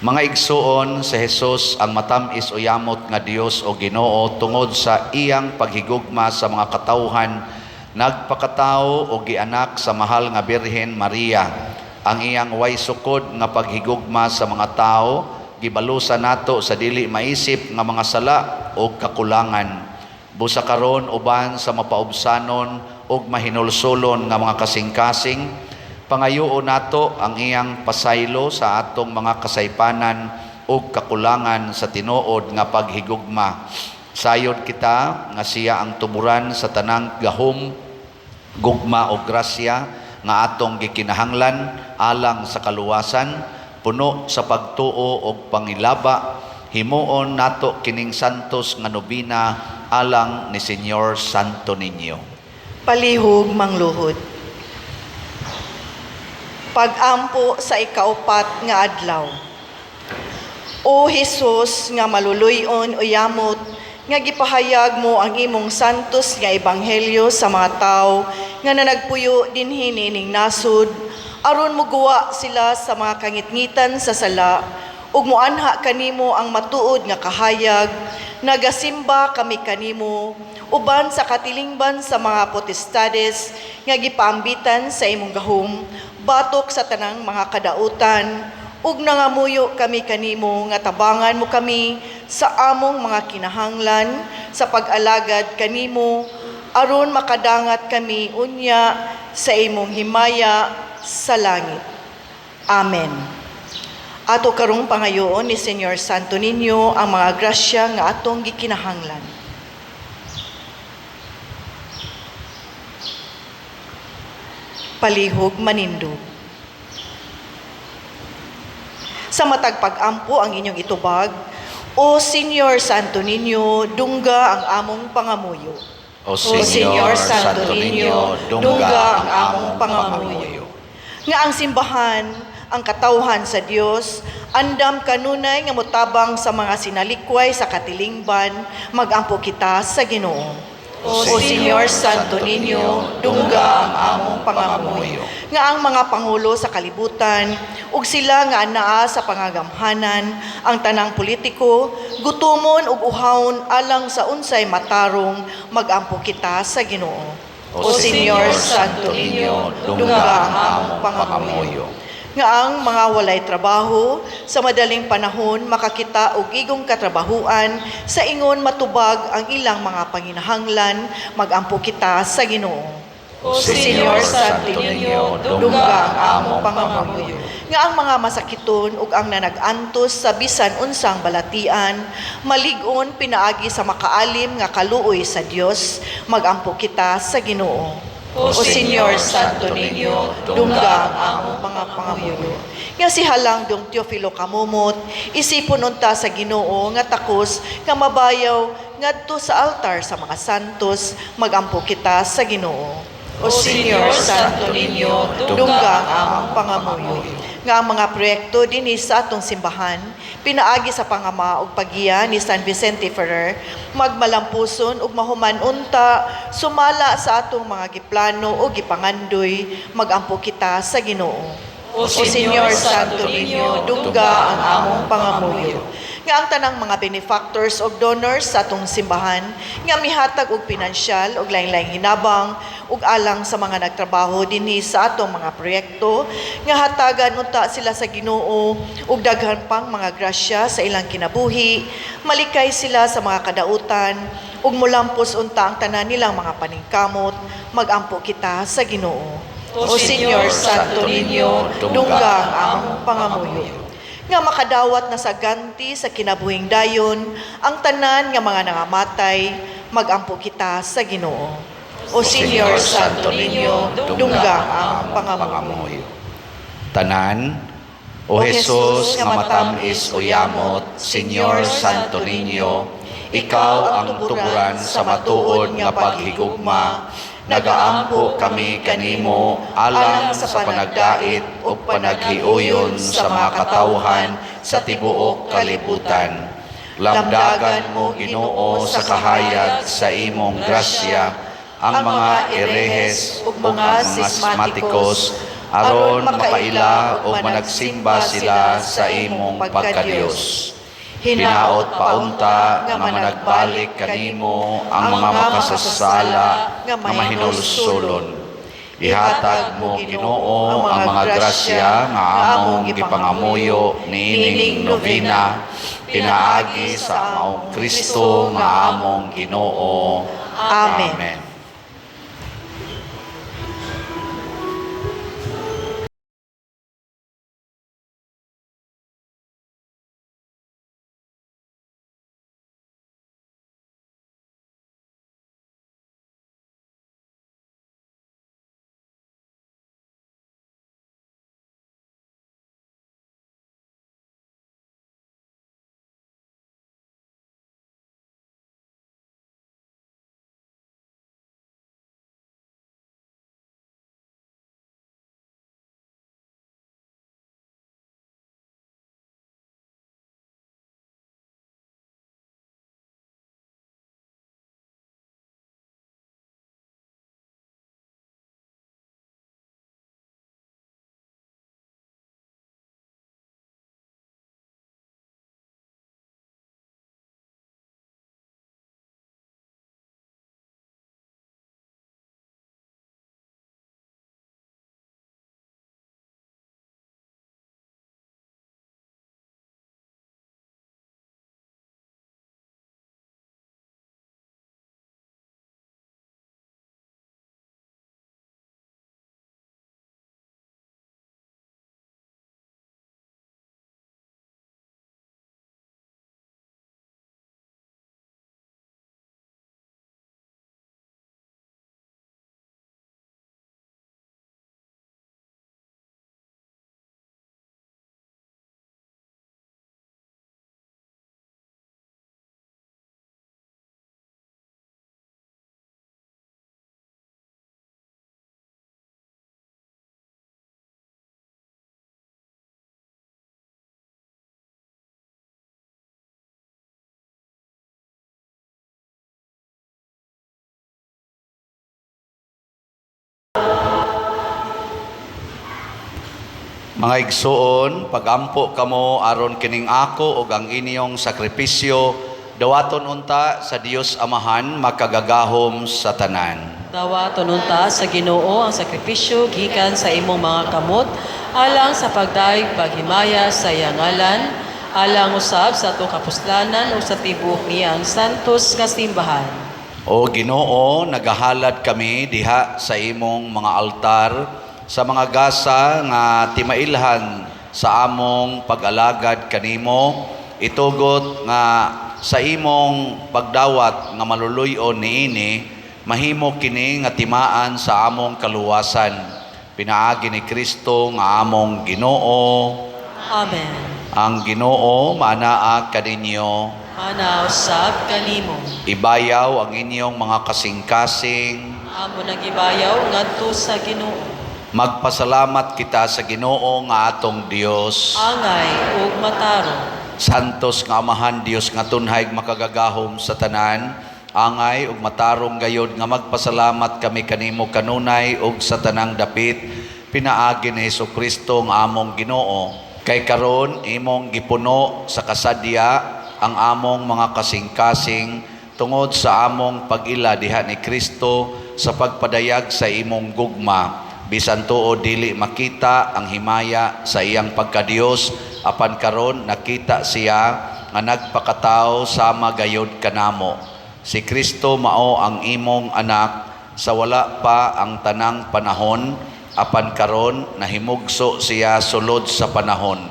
[SPEAKER 1] Mga igsuon, sa Jesus ang matam-is o yamot nga Dios o Ginoo, tungod sa iyang paghigugma sa mga katawhan, nagpakatao o gianak sa mahal nga Birhen Maria. Ang iyang way sukod nga paghigugma sa mga tao gibalusan nato sa dili maisip nga mga sala o kakulangan. Busa karon, uban sa mapaubsanon ug mahinulsolon nga mga kasing-kasing, pangayoon nato ang iyang pasaylo sa atong mga kasaypanan ug kakulangan sa tinuod nga paghigugma. Sayod kita nga siya ang tuburan sa tanang gahom, gugma o grasya nga atong gikinahanglan alang sa kaluwasan. Puno sa pagtuo og pangilaba, himuon nato kining santos nga nobina alang ni Señor Santo Niño.
[SPEAKER 5] Palihog mangluhod. Pag-ampo sa ikaupat nga adlaw. O Hesus nga maluluyon o yamot, nga gipahayag mo ang imong santos nga ebanghelyo sa mga tawo nga nanagpuyo dinhi niining nasod, aron moguwa sila sa mga kangitngitan sa sala ug moanha kanimo ang matuod nga kahayag, nagasimba kami kanimo uban sa katilingban sa mga potestades nga gipaambitan sa imong gahom batok sa tanang mga kadautan, ug nangamuyo kami kanimo nga tabangan mo kami sa among mga kinahanglan sa pag-alagad kanimo, aron makadangat kami unya sa imong himaya sa langit. Amen. Ato karong pangayoon ni Señor Santo Niño ang mga grasya nga atong gikinahanglan. Palihog manindog. Sa matag pag-ampo ang inyong itubag, O Señor Santo Niño, dungga ang among pangamuyo.
[SPEAKER 1] O Señor Santo Niño, dungga ang among pangamuyo.
[SPEAKER 5] Nga ang simbahan, ang katawhan sa Dios, andam kanunay nga motabang sa mga sinalikway sa katilingban, magampo kita sa Ginoo.
[SPEAKER 1] O
[SPEAKER 5] O Señor Santo Niño, dungga ang among pangamuyo. Nga ang mga pangulo sa kalibutan, ug sila nga anaa sa pangagamhanan, ang tanang politiko, gutumon ug uhawon alang sa unsay matarong, magampo kita sa Ginoo.
[SPEAKER 1] O Señor Santo Niño, dungga ang among pangamuyo.
[SPEAKER 5] Nga ang mga walay trabaho sa madaling panahon makakita og igong katrabahuan sa ingon matubag ang ilang mga panginahanglan, magampo kita sa Ginoo.
[SPEAKER 2] O
[SPEAKER 5] Señor Santo Niño, dungga ang among pangamuyo. Nga ang mga masakiton ug ang nanag-antos sa bisan unsang balatian, malig-on pinaagi sa makaalim nga kaluoy sa Dios, magampo kita sa Ginoo.
[SPEAKER 2] O
[SPEAKER 5] O Señor Santo Niño, dungga ang among mga pangamuyo. Nga si Halang Dong Teofilo Kamumot, isipon unta sa Ginoo nga takos nga mabayaw ngadto sa altar sa mga santos, magampo kita sa Ginoo.
[SPEAKER 2] O Señor Santo Niño,
[SPEAKER 5] dungga ang among pangamuyo. Nga ang mga proyekto dinhi sa atong simbahan, pinaagi sa pangama ug paggiya ni San Vicente Ferrer, magmalampuson ug mahuman unta sumala sa atong mga giplano o gipangandoy, magampo kita sa Ginoo.
[SPEAKER 2] O Señor Santo Niño,
[SPEAKER 5] dungga ang among pangamuyo. Nga ang tanang mga benefactors og donors sa atong simbahan nga mihatag og pinansyal og lain-laing hinabang ug alang sa mga nagtrabaho dinhi sa atong mga proyekto, nga hatagan unta sila sa Ginoo og daghan pang mga grasya sa ilang kinabuhi, malikay sila sa mga kadautan ug mulampos unta ang tanan nilang mga paningkamot. Magampo kita sa Ginoo. O Señor Santo Niño, dungga ang among pangamuyo. Nga makadawat na sa ganti sa kinabuhing dayon ang tanan nga mga nangamatay, magampo kita sa Ginoo. O Señor Santo Niño, dungga ang pangamuyo.
[SPEAKER 1] Tanan, O Jesus nga matam-is o yamot, Señor Santo Niño, ikaw ang tuburan sa matuod nga paghigugma. Nagaampo kami kanimo alang sa panagdait ug panaghiuyon sa mga katawhan sa tibuok kalibutan. Lamdagan mo, Ginoo, sa kahayag sa imong grasya ang mga erehes ug mga sismatikos aron makaila ug managsimba sila sa imong pagkadiyos. Hinaot paunta nga managbalik kanimo ang mga makasasala nga mahinulsulon. Ihatag mo, Ginoo, ang mga grasya nga among gipangamuyo niining novena pinaagi sa maong Kristo nga among Ginoo.
[SPEAKER 5] Amen.
[SPEAKER 1] Amen. Mga igsuon, pagampo kamo aron kining ako ug ang inyong sakripisyo dawaton unta sa Dios Amahan makagagahom sa tanan.
[SPEAKER 2] Dawaton unta sa Ginoo ang sakripisyo gikan sa imong mga kamot alang sa pagdayeg paghimaya sa iyang ngalan, alang usab sa atong kapuslanan ug sa tibuok niyang santos nga simbahan.
[SPEAKER 1] O Ginoo, nagahalad kami diha sa imong mga altar sa mga gasa nga timailhan sa among pag-alagad kanimo, itugot nga sa imong pagdawat nga maluluy-on niini mahimo kini nga timaan sa among kaluwasan pinaagi ni Kristo nga among Ginoo.
[SPEAKER 2] Amen.
[SPEAKER 1] Ang Ginoo maanaa kaninyo.
[SPEAKER 2] Mana usab kanimo.
[SPEAKER 1] Ibayaw ang inyong mga kasing-kasing.
[SPEAKER 2] Amo nagibayaw ngadto sa Ginoo.
[SPEAKER 1] Magpasalamat kita sa Ginoo nga atong Dios.
[SPEAKER 2] Angay ug matarong.
[SPEAKER 1] Santos nga Amahan Dios nga tunhay makagagahom sa tanan, angay ug matarong gayod nga magpasalamat kami kanimo kanunay ug sa tanang dapit pinaagi ni Hesukristo nga among Ginoo. Kay karon imong gipuno sa kasadya ang among mga kasing-kasing tungod sa among pag-ila diha ni Kristo sa pagpadayag sa imong gugma. Bisan tuod dili makita ang himaya sa iyang pagkadiyos, apan karon nakita siya nga nagpakatawo sama gayod kanamo. Si Kristo mao ang imong anak sa wala pa ang tanang panahon, apan karon nahimugso siya sulod sa panahon.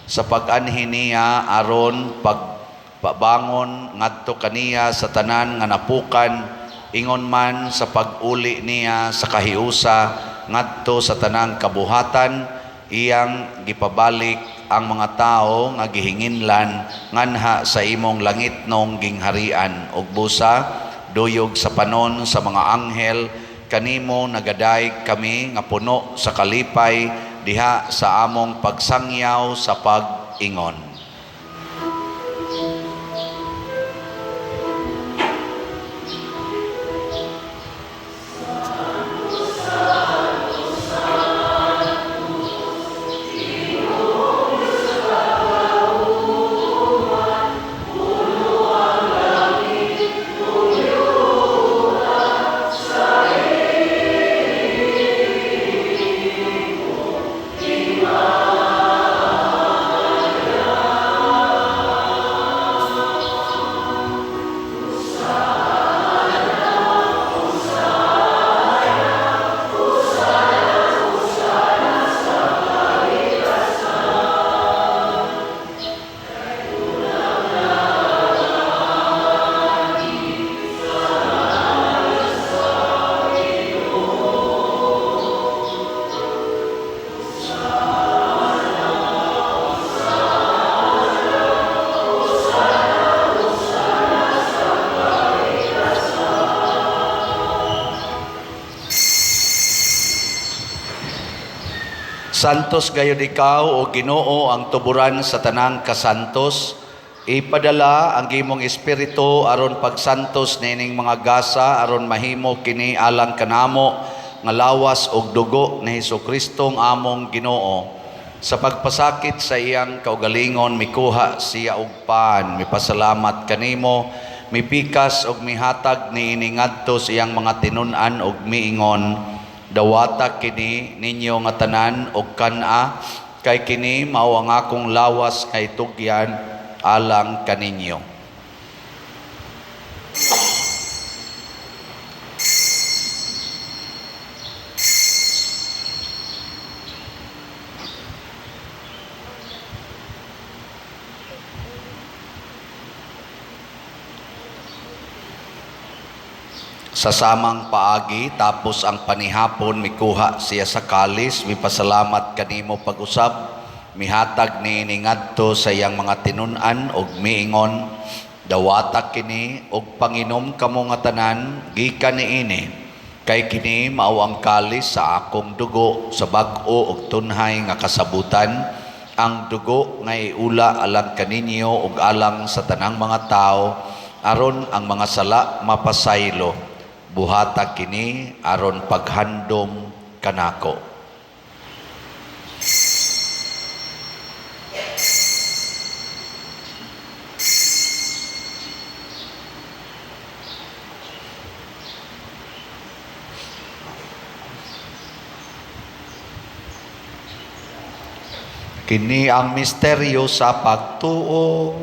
[SPEAKER 1] Sa pag-anhi niya aron pagpabangon ngadto kaniya sa tanan nga napukan, ingon man sa pag-uli niya sa kahiusa ngadto sa tanang kabuhatan, iyang gipabalik ang mga tawo nga gihinginlan nganha sa imong langitnong gingharian. Ug busa duyog sa panon sa mga anghel, kanimo nagadayeg kami nga puno sa kalipay diha sa among pagsangyaw sa pag-ingon. Santos gayud ikaw, o Ginoo, ang tuburan sa tanang kasantos. Ipadala ang imong espiritu aron pagsantos niining mga gasa aron mahimo kini alang kanamo nga lawas ug dugo ni Hesukristo among Ginoo. Sa pagpasakit sa iyang kaugalingon, mikuha siya og pan, mipasalamat kanimo, mipikas ug mihatag niini ngadto sa iyang mga tinun-an ug miingon: "Dawata kini ninyo nga tanan og kan-a, kay kini mao ang akong lawas nga itugyan alang kaninyo." Sa samang paagi, tapos ang panihapon, mikuha siya sa kalis, mipasalamat kanimo pag-usab, mihatag niini ngadto sa iyang mga tinun-an ug miingon: "Dawata kini ug panginom kamo nga tanan gikan niini, kay kini mao ang kalis sa akong dugo sa bag-o ug tunhay nga kasabutan, ang dugo nga iula alang kaninyo ug alang sa tanang mga tawo aron ang mga sala mapasaylo. Buhata kini aron paghandom kanako." Kini ang misteryo sa pagtuo.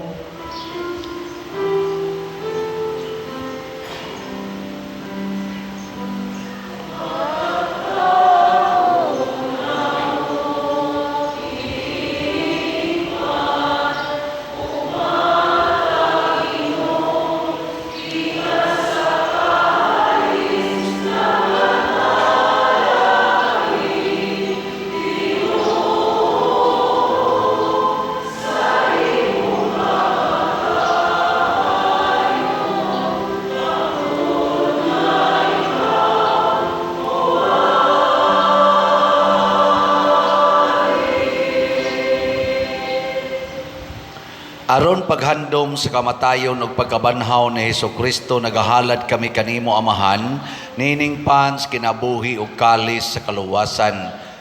[SPEAKER 1] Aron paghandom sa kamatayon ug pagkabanhaw ni Hesukristo, nagahalad kami kanimo, Amahan, niining pan sa kinabuhi ug kalis sa kaluwasan.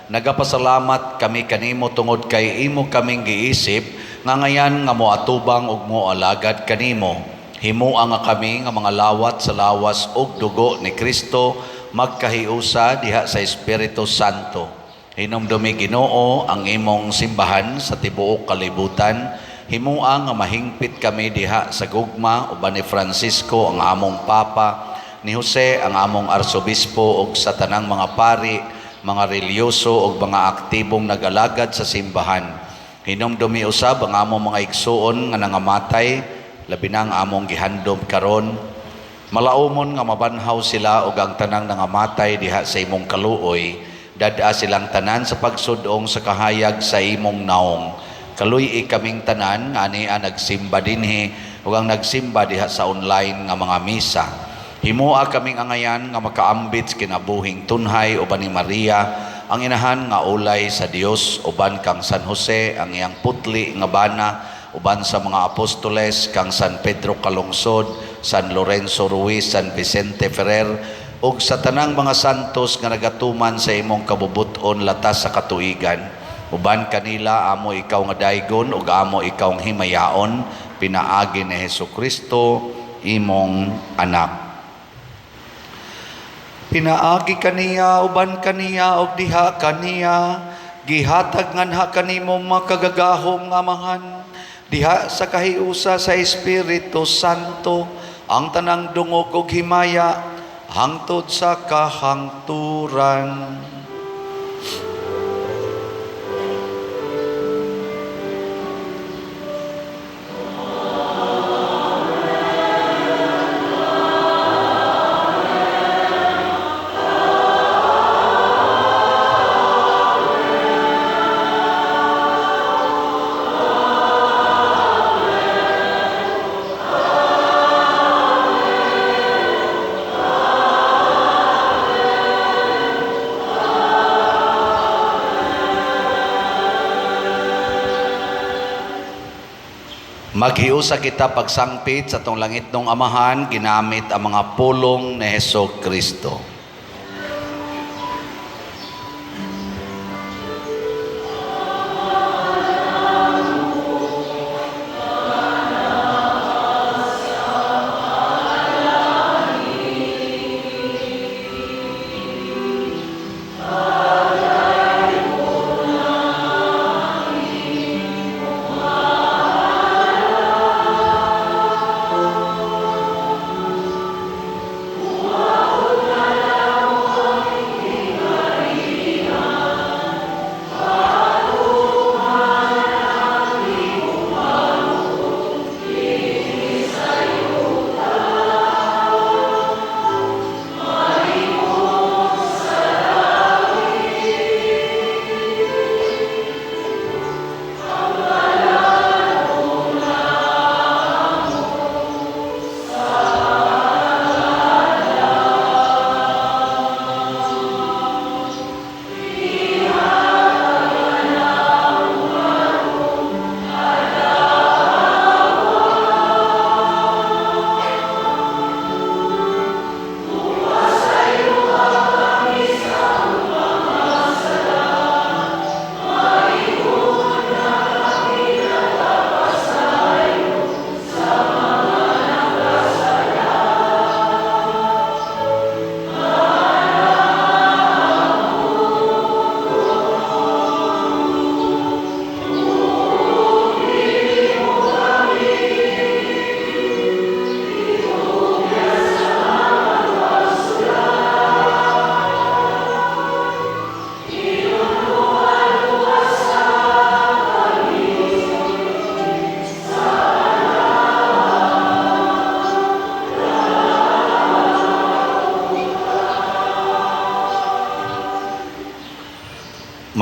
[SPEAKER 1] Nagapasalamat kami kanimo tungod kay imo kaming giisip Nga ngayan nga moatubang ug moalagad kanimo. Himua nga kami nga mga lawat sa lawas ug dugo ni Kristo magkahiusa diha sa Espiritu Santo. Hinumdumi, Ginoo, ang imong simbahan sa tibuok kalibutan. Himua nga mahingpit kami diha sa gugma uban ni Francisco ang among Papa, ni Jose ang among arsobispo ug sa tanang mga pari, mga relihiyoso ug mga aktibong nagalagad sa simbahan. Hinumdumi usab ang among mga igsuon nga nangamatay, labi na ang among gihandom karon. Malaumon nga mabanhaw sila ug ang tanang nangamatay diha sa imong kaluoy, dad-a silang tanan sa pagsudong sa kahayag sa imong naong. Kaluy-i kaming tanan nga ania nagsimba dinhi ug ang nagsimba diha sa online nga mga misa. Himoa kaming angayan nga makaambit sa kinabuhing tunhay uban ni Maria, ang inahan nga ulay sa Dios, uban kang San Jose, ang iyang putli nga bana, uban sa mga apostoles, kang San Pedro Calungsod, San Lorenzo Ruiz, San Vicente Ferrer, ug sa tanang mga santos nga nagatuman sa imong kabubut-on latas sa katuigan. Uban kanila amo ikaw nga daygon ug amo ikaw nga himayaon pinaagi ni Hesus Kristo imong anak. Pinaagi kaniya, uban kaniya, ug diha kaniya, gihatag nganha kanimo makagagahom nga Amahan, diha sa kahiusa sa Espiritu Santo, ang tanang dungog ug himaya, hangtod sa kahangturan. Maghiusa kita pagsangpit sa atong langitnong Amahan ginamit ang mga pulong ni Heso Kristo.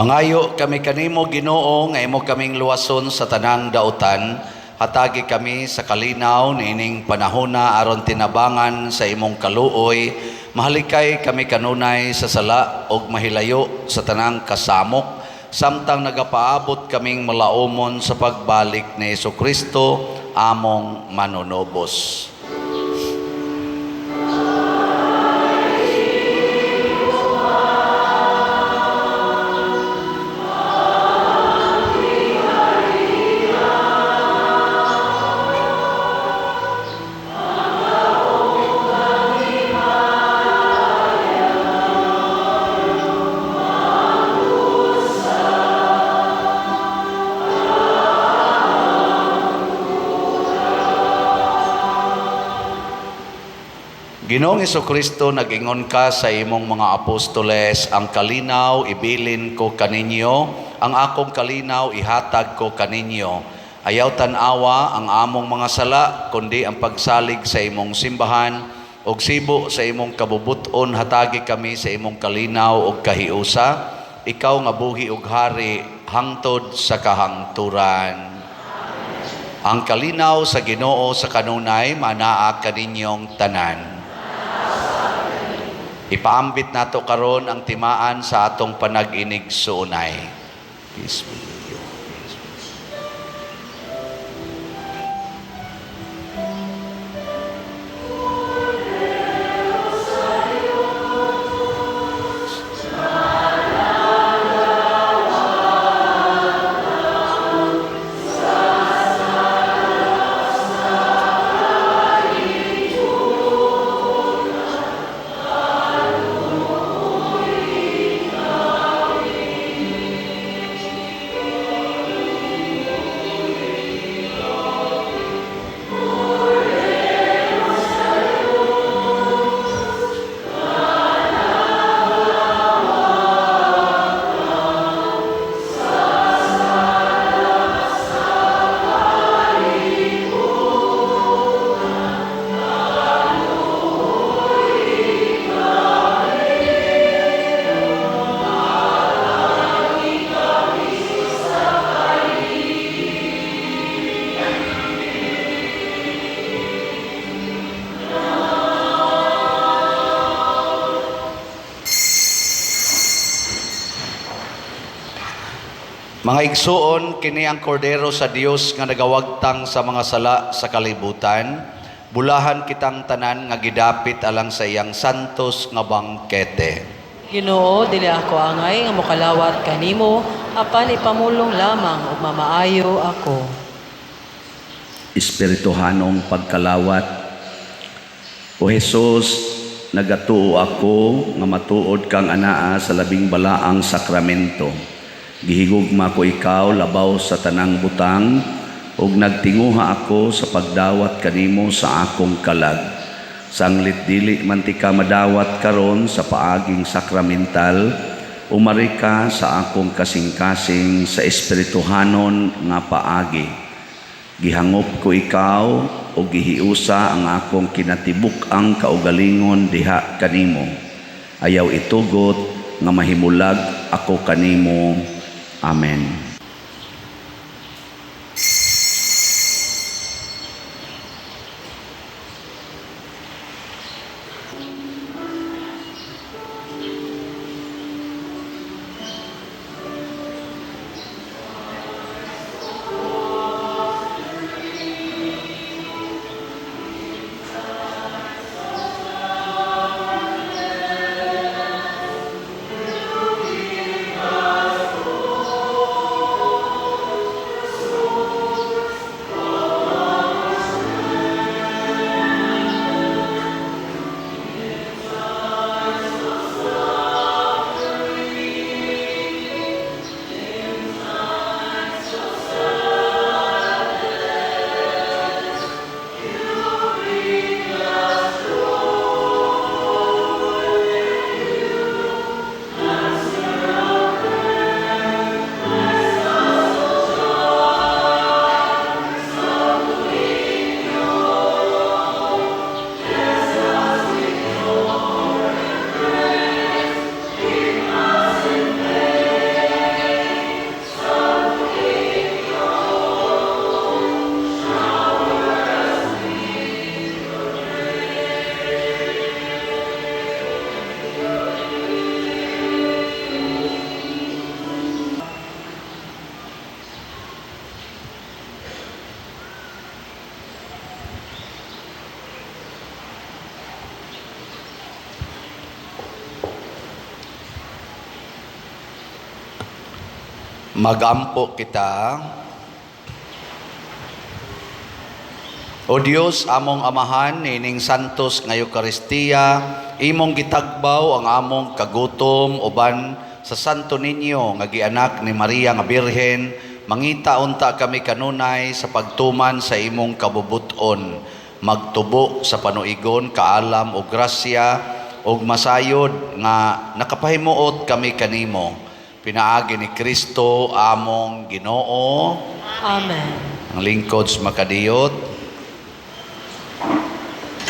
[SPEAKER 1] Mangayo kami kanimo, Ginoo, nga imo kaming luwason sa tanang dautan. Hatagi kami sa kalinaw niining panahona aron tinabangan sa imong kaluoy. Mahalikay kami kanunay sa sala ug mahilayo sa tanang kasamok samtang nagapaabot kaming malaumon sa pagbalik ni Kristo among manunubos. Ginoong Kristo, nag-ingon ka sa imong mga apostoles, "Ang kalinaw ibilin ko kaninyo, ang akong kalinaw ihatag ko kaninyo." Ayaw tan-awa ang among mga sala, kundi ang pagsalig sa imong simbahan, ug sibo sa imong kabubut-on hatagi kami sa imong kalinaw ug kahiusa, ikaw nga buhi ug hari hangtod sa kahangturan. Ang kalinaw sa Ginoo sa kanunay manaa kaninyong tanan. Ipaambit nato karon ang timaan sa atong panag-inigsuonay. Peace be with you. Peace be with you. Mga igsuon, kini ang kordero sa Dios nga nagawagtang sa mga sala sa kalibutan. Bulahan kitang tanan nga gidapit alang sa iyang santos nga bangkete.
[SPEAKER 2] Ginoo, dili ako angay nga mokalawat kanimo, apan ipamulong lamang ug mamaayo ako.
[SPEAKER 1] Espirituhanong pagkalawat. O Jesus, nagatuo ako nga matuod kang anaa sa labing balaang sakramento. Gihigugma ko ikaw labaw sa tanang butang ug nagtinguha ako sa pagdawat kanimo sa akong kalag. Sanglit dili man tika madawat karon sa paaging sakramental, umari ka sa akong kasing-kasing sa espirituhanon nga paagi. Gihangop ko ikaw o gihiusa ang akong kinatibuk-ang kaugalingon diha kanimo. Ayaw itugot nga mahimulag ako kanimo. Amen. Magampo kita. O Dios, among Amahan, niining santos nga Eukaristiya, imong gitagbaw ang among kagutom uban sa Santo Niño nga gianak ni Maria nga Birhen, mangita unta kami kanunay sa pagtuman sa imong kabubuton. Magtubo sa panuigon, kaalam o grasya ug masayod nga nakapahimuot kami kanimo pinaagi ni Kristo among Ginoo.
[SPEAKER 2] Amen.
[SPEAKER 1] Ang lingkod sa makadiyot.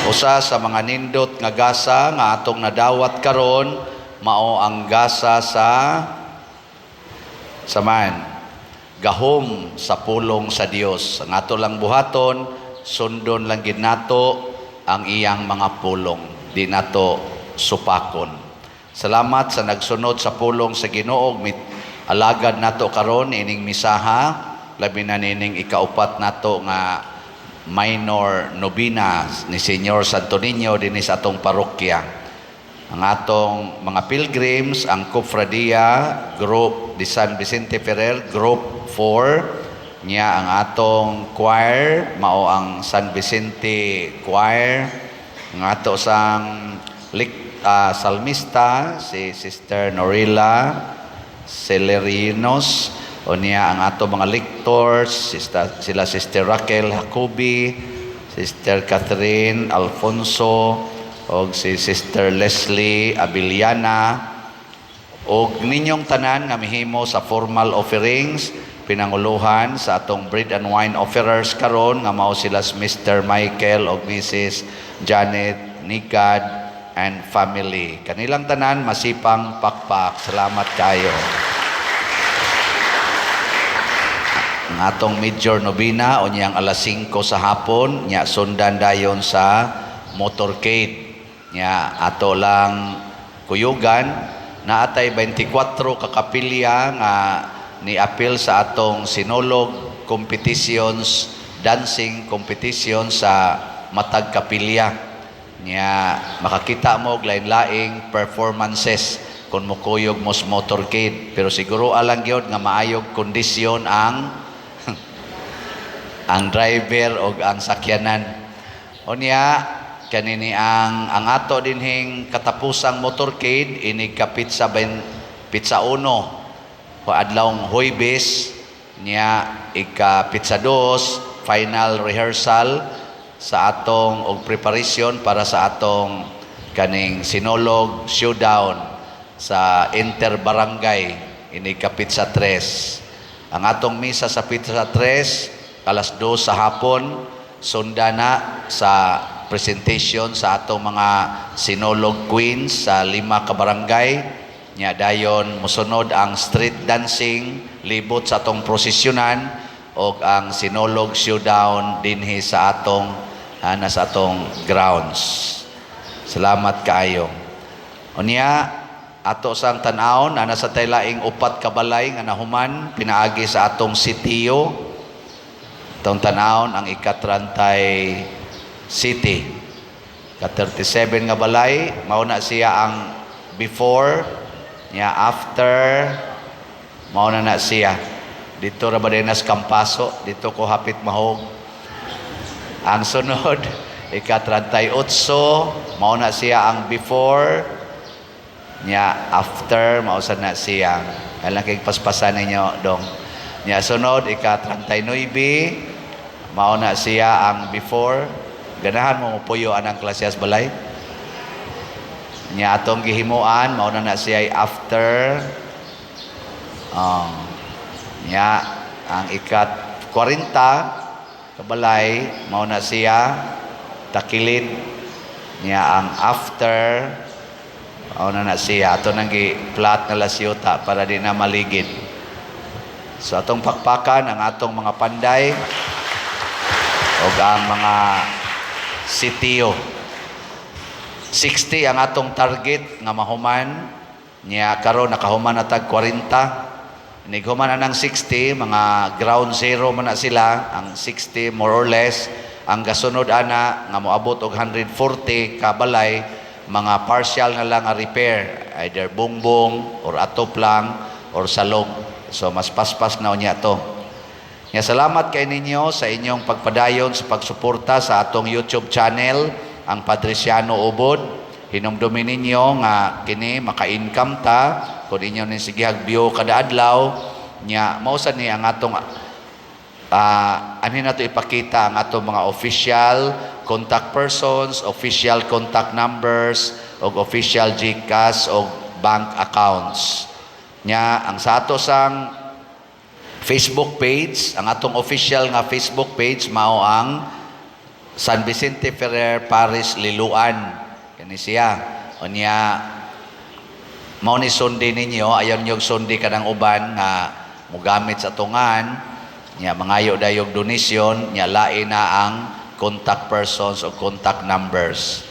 [SPEAKER 1] Usa sa mga nindot nga gasa nga atong nadawat karon mao ang gasa sa saman gahom sa pulong sa Dios. Ang ato lang buhaton, sundon lang gid nato ang iyang mga pulong, di nato supakon. Salamat sa nagsunod sa pulong sa Ginoo mit alagad nato karon ining misaha, labi na nining ikaupat nato nga minor novena ni Señor Santo Niño dinhi sa atong parokya. Ang atong mga pilgrims, ang Cofradia Group di San Vicente Ferrer Group 4 niya, ang atong choir mao ang San Vicente Choir, ang ato sang salmista si Sister Norila Celerinos o niya, ang ato mga lectors sila Sister Raquel Jacobi, Sister Catherine Alfonso og si Sister Leslie Abiliana, og ninyong tanan nga mihimo sa formal offerings, pinanguluhan sa atong bread and wine offerers karon nga mao sila si Mr. Michael og Mrs. Janet Nigad and family. Kanilang tanan, masipang pakpak. Salamat kayo. Ang atong major novena unyang alas 5 sa hapon nya, sundan dayon sa motorcade. Nya ato lang kuyugan naatay 24 ka kapilya nga ni-apil sa atong Sinulog competitions, dancing competition sa matag kapilya. Nya makakita mo og lain-laing performances kung mukuyog mo sa motorcade, pero siguro alang gyud nga maayog kondisyon ang driver o ang sakyanan. Unya kanini ang ato dinhing katapusang motorcade inig ka petsa ben, petsa 1 o adlawng Huwebes, niya ika petsa 2 final rehearsal sa atong og preparation para sa atong kaning Sinulog showdown sa Interbarangay inig ka petsa 3. Ang atong misa sa petsa 3 alas 2 sa hapon, sunda na sa presentation sa atong mga Sinulog queens sa lima ka barangay. Nya dayon mosunod ang street dancing libot sa atong prosesyonan og ang Sinulog showdown dinhi sa atong ana sa atong grounds. Salamat kaayo. Unya ato sang tan-awon ana sa taylaing upat ka balay nga nahuman pinaagi sa atong sitio. Atong tan-awon ang ikatrantay city. Ka 37 nga balay, mao na siya ang before niya, after, mao na na siya. Dito ra ba nas Kampaso, dito ko hapit mahog. Ang sunod, ika-38, mao na siya ang before niya, after, mao sad na siya. Alang kay paspasan ninyo dong. Niya sunod, ika-39, mao na siya ang before. Ganahan mo mupuyo anang klasehas balay? Nya atong gihimuan, mao na na siya ay after. Nya ang ikat 40 kabalay, mao na siya takilid. Nya ang after, mao na na siya. Ato nang gi-flat na lasyuta para di na maligid. So atong pakpakan ang atong mga panday ug ang mga sitio. 60 ang atong target nga mahuman. Nya karon nakahuman na tag 40. Nighuman na ng 60, mga ground zero man na sila, ang 60 more or less. Ang gasunod ana nga moabot og 140 ka balay, mga partial na lang ang repair, either bongbong or atop lang or salog. So mas paspas na unya to. Nga salamat kay ninyo sa inyong pagpadayon sa pagsuporta sa atong YouTube channel, ang Padriciano Ubod. Hinumdumi ninyo nga kini maka-income ta kung inyo ni sigihag view kada adlaw. Nya mao sad ni ang atong Anhin nato ipakita ang atong mga official contact persons, official contact numbers, og official GCash og bank accounts. Nya ang sa ato sang Facebook page, ang atong official nga Facebook page mao ang San Vicente Ferrer Parish Liloan. Kani siya. Unya mao ni sundi ninyo, ayaw niyo sundi kanang uban nga mugamit sa tungan, nya mangayo dayog donation, nya lain na ang contact persons o contact numbers.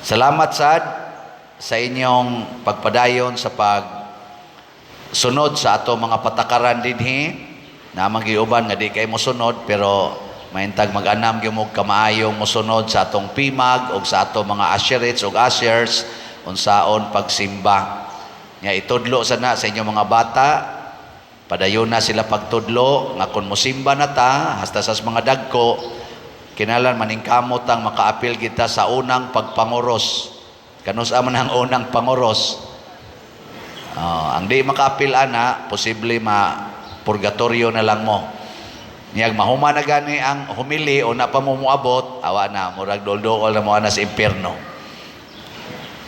[SPEAKER 1] Salamat sad sa inyong pagpadayon sa pag sunod sa ato mga patakaran dinhi na magiuban nga di kay mosunod, pero maintag mag-anam gyud mo kamaayong mosunod sa atong PMAG og sa ato mga usherates og ushers unsaon pagsimba. Nya itudlo sana sa inyong mga bata, padayon na sila pagtudlo nga kung mosimba na ta hasta sa mga dagko, kinahanglan maningkamot ang makaapil kita sa unang pagpanguros. Kanus-a man ang unang panguros? Oh, ang di makaapil ana, posible ma purgatorio na lang mo. Niyag mahuman na gani ang humili o na pa mo moabot, awa na, murag dol-dool na mo ana sa impierno.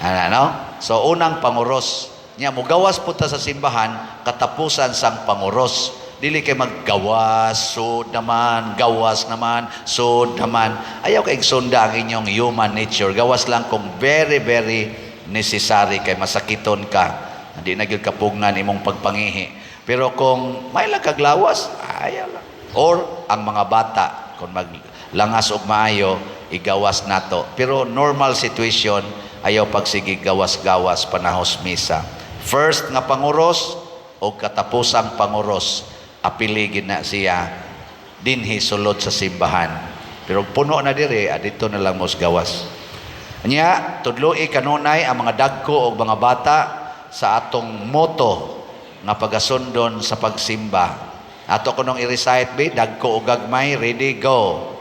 [SPEAKER 1] Ana, no? So unang panguros. Nya mugawas po ta sa simbahan katapusan sang panguros. Dili kay maggawas, sud naman, gawas naman, sud naman. Ayaw kay sunda ang inyong human nature. Gawas lang kung very, very necessary kay masakiton ka. Hindi na gyud kapugngan imong pagpangihi. Pero kung may lang kaglawas, ayaw lang. Or ang mga bata, kung maglangas og maayo, igawas nato. Pero normal situation, ayaw pagsige gawas-gawas panahos misa. First nga panguros o katapusang panguros, apili gid na siya dinhi sulod sa simbahan. Pero puno na dire, adito na lang mos gawas. Nya, tudloi kanunay ang mga dagko og mga bata sa atong motto nga pagasundon sa pagsimba. Ato kunong i-recite be, dagko og gagmay, ready, go.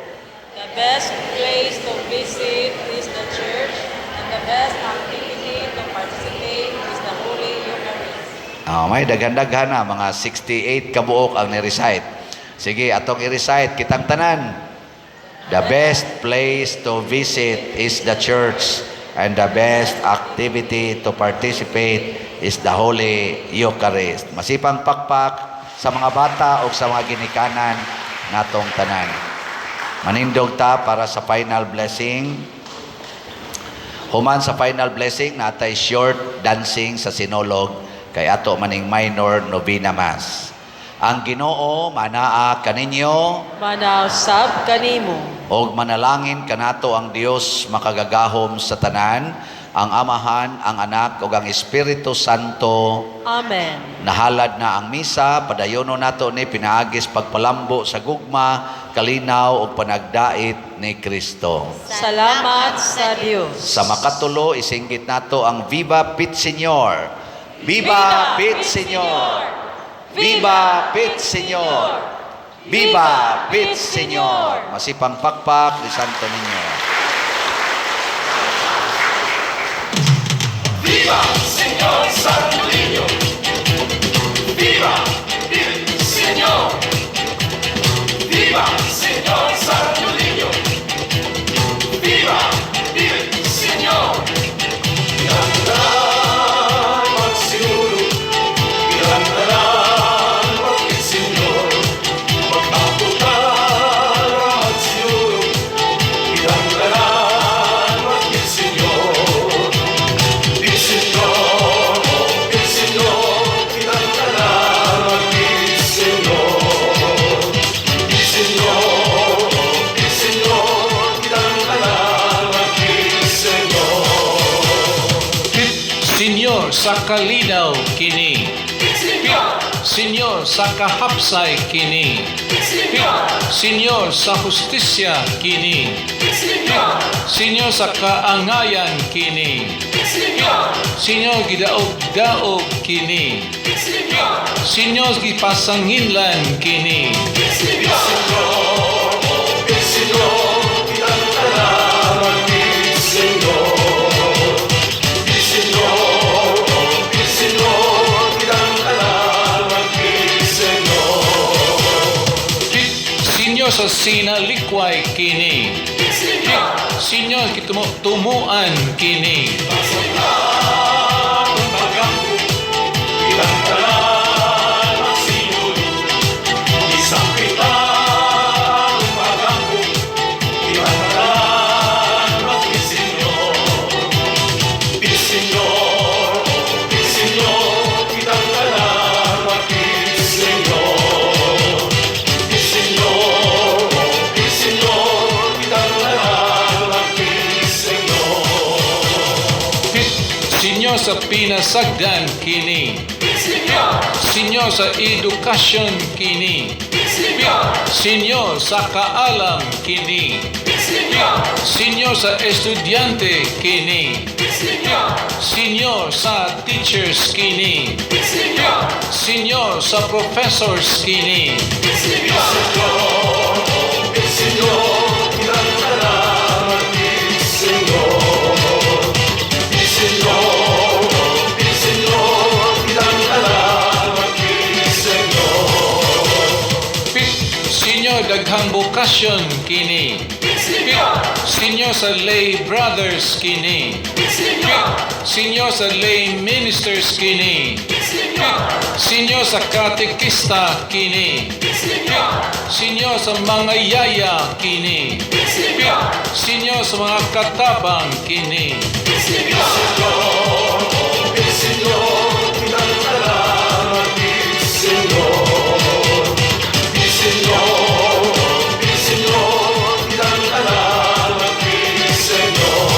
[SPEAKER 2] The best place to visit is the church, and the best activity to participate is the Holy Eucharist.
[SPEAKER 1] Ah, may daghan-daghan na, mga 68 kabuok ang ni-recite. Sige, atong i-recite kitang tanan. The best place to visit is the church, and the best activity to participate is the Holy Eucharist. Masipang pakpak sa mga bata o sa mga ginikanan natong tanan. Manindog ta para sa final blessing. Human sa final blessing, natay short dancing sa sinulog kay ato maning minor novena mass. Ang Ginoo manaa kaninyo.
[SPEAKER 2] Manausab kanimo.
[SPEAKER 1] Og manalangin kanato ang Dios makagagahom sa tanan, ang Amahan, ang Anak ug ang Espiritu Santo.
[SPEAKER 2] Amen.
[SPEAKER 1] Nahalad na ang misa, padayono nato ni pinaagis pagpalambo sa gugma, kalinaw ug panagdait ni Kristo.
[SPEAKER 2] Salamat sa Dios.
[SPEAKER 1] Sa makatulo, isinggit nato ang Viva Pit Señor. Viva Pit Señor! Viva Pit Señor! Viva Pit Señor! Masipang pakpak ni Santo Niño.
[SPEAKER 6] Viva Señor Santo Niño! Viva il Signor! Viva Signor Santo Niño! Viva il Signor! Kitang magsinulog, kitang tanan magkisenyor, mag-ampo ta magsinulog, kitang tanan magkisenyor. Di Señor, oh, il Señor, kitang tanan magkisenyor. Di Señor, oh, il Señor, kitang tanan magkisenyor.
[SPEAKER 7] Pit Señor sa kalinaw kini. Pit Señor sa kahapsay kini. Pit Señor sa hustisya kini. Pit Señor sa kaangayan kini. Pit Señor gidaog-daog kini. Pit Señor gipasanginlan kini.
[SPEAKER 6] Señor, oh, il Señor, kitang tanan magkisenyor. Di Señor, oh, il Señor, kitang tanan magkisenyor.
[SPEAKER 7] Pit Senyor sa sinalikway kini. Senyor kitumuan kini.
[SPEAKER 6] Pagampo, kitang tanan magsinulog. Isang kita pagampo, kitang tanan magsisenyor. Di Senyor, di Senyor, kitang tanan magsisenyor. Di Senyor, di Senyor, kitang tanan magsisenyor.
[SPEAKER 7] Senyor sa pinasagdan kini. Senyor sa edukasyon kini. Senyor sa kaalam kini. Senyor sa estudyante kini. Senyor sa teachers kini. Senyor sa professors kini.
[SPEAKER 6] Senyor, kitang tanan Senyor. Senyor, Senyor, kitang tanan Senyor.
[SPEAKER 7] Senyor daghang bokasyon kini. Senyor sa lay brothers kini. Senyor sa lay ministers kini. Senyor sa katekista kini. Senyor sa mga yaya kini. Senyor sa mga katabang kini.
[SPEAKER 6] Senyor, kitang tanan Senyor. Senyor, Senyor, kitang tanan Senyor.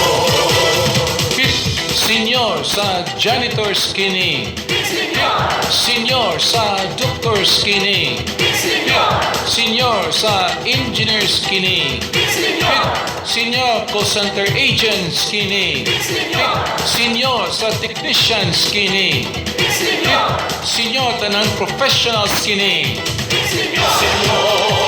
[SPEAKER 7] Senyor sa janitors kini. Senyor sa doctors kini. Senyor sa engineers kini. Senyor call center agents kini. Senyor sa technicians kini. Senyor tanang professionals kini.
[SPEAKER 6] Senyor,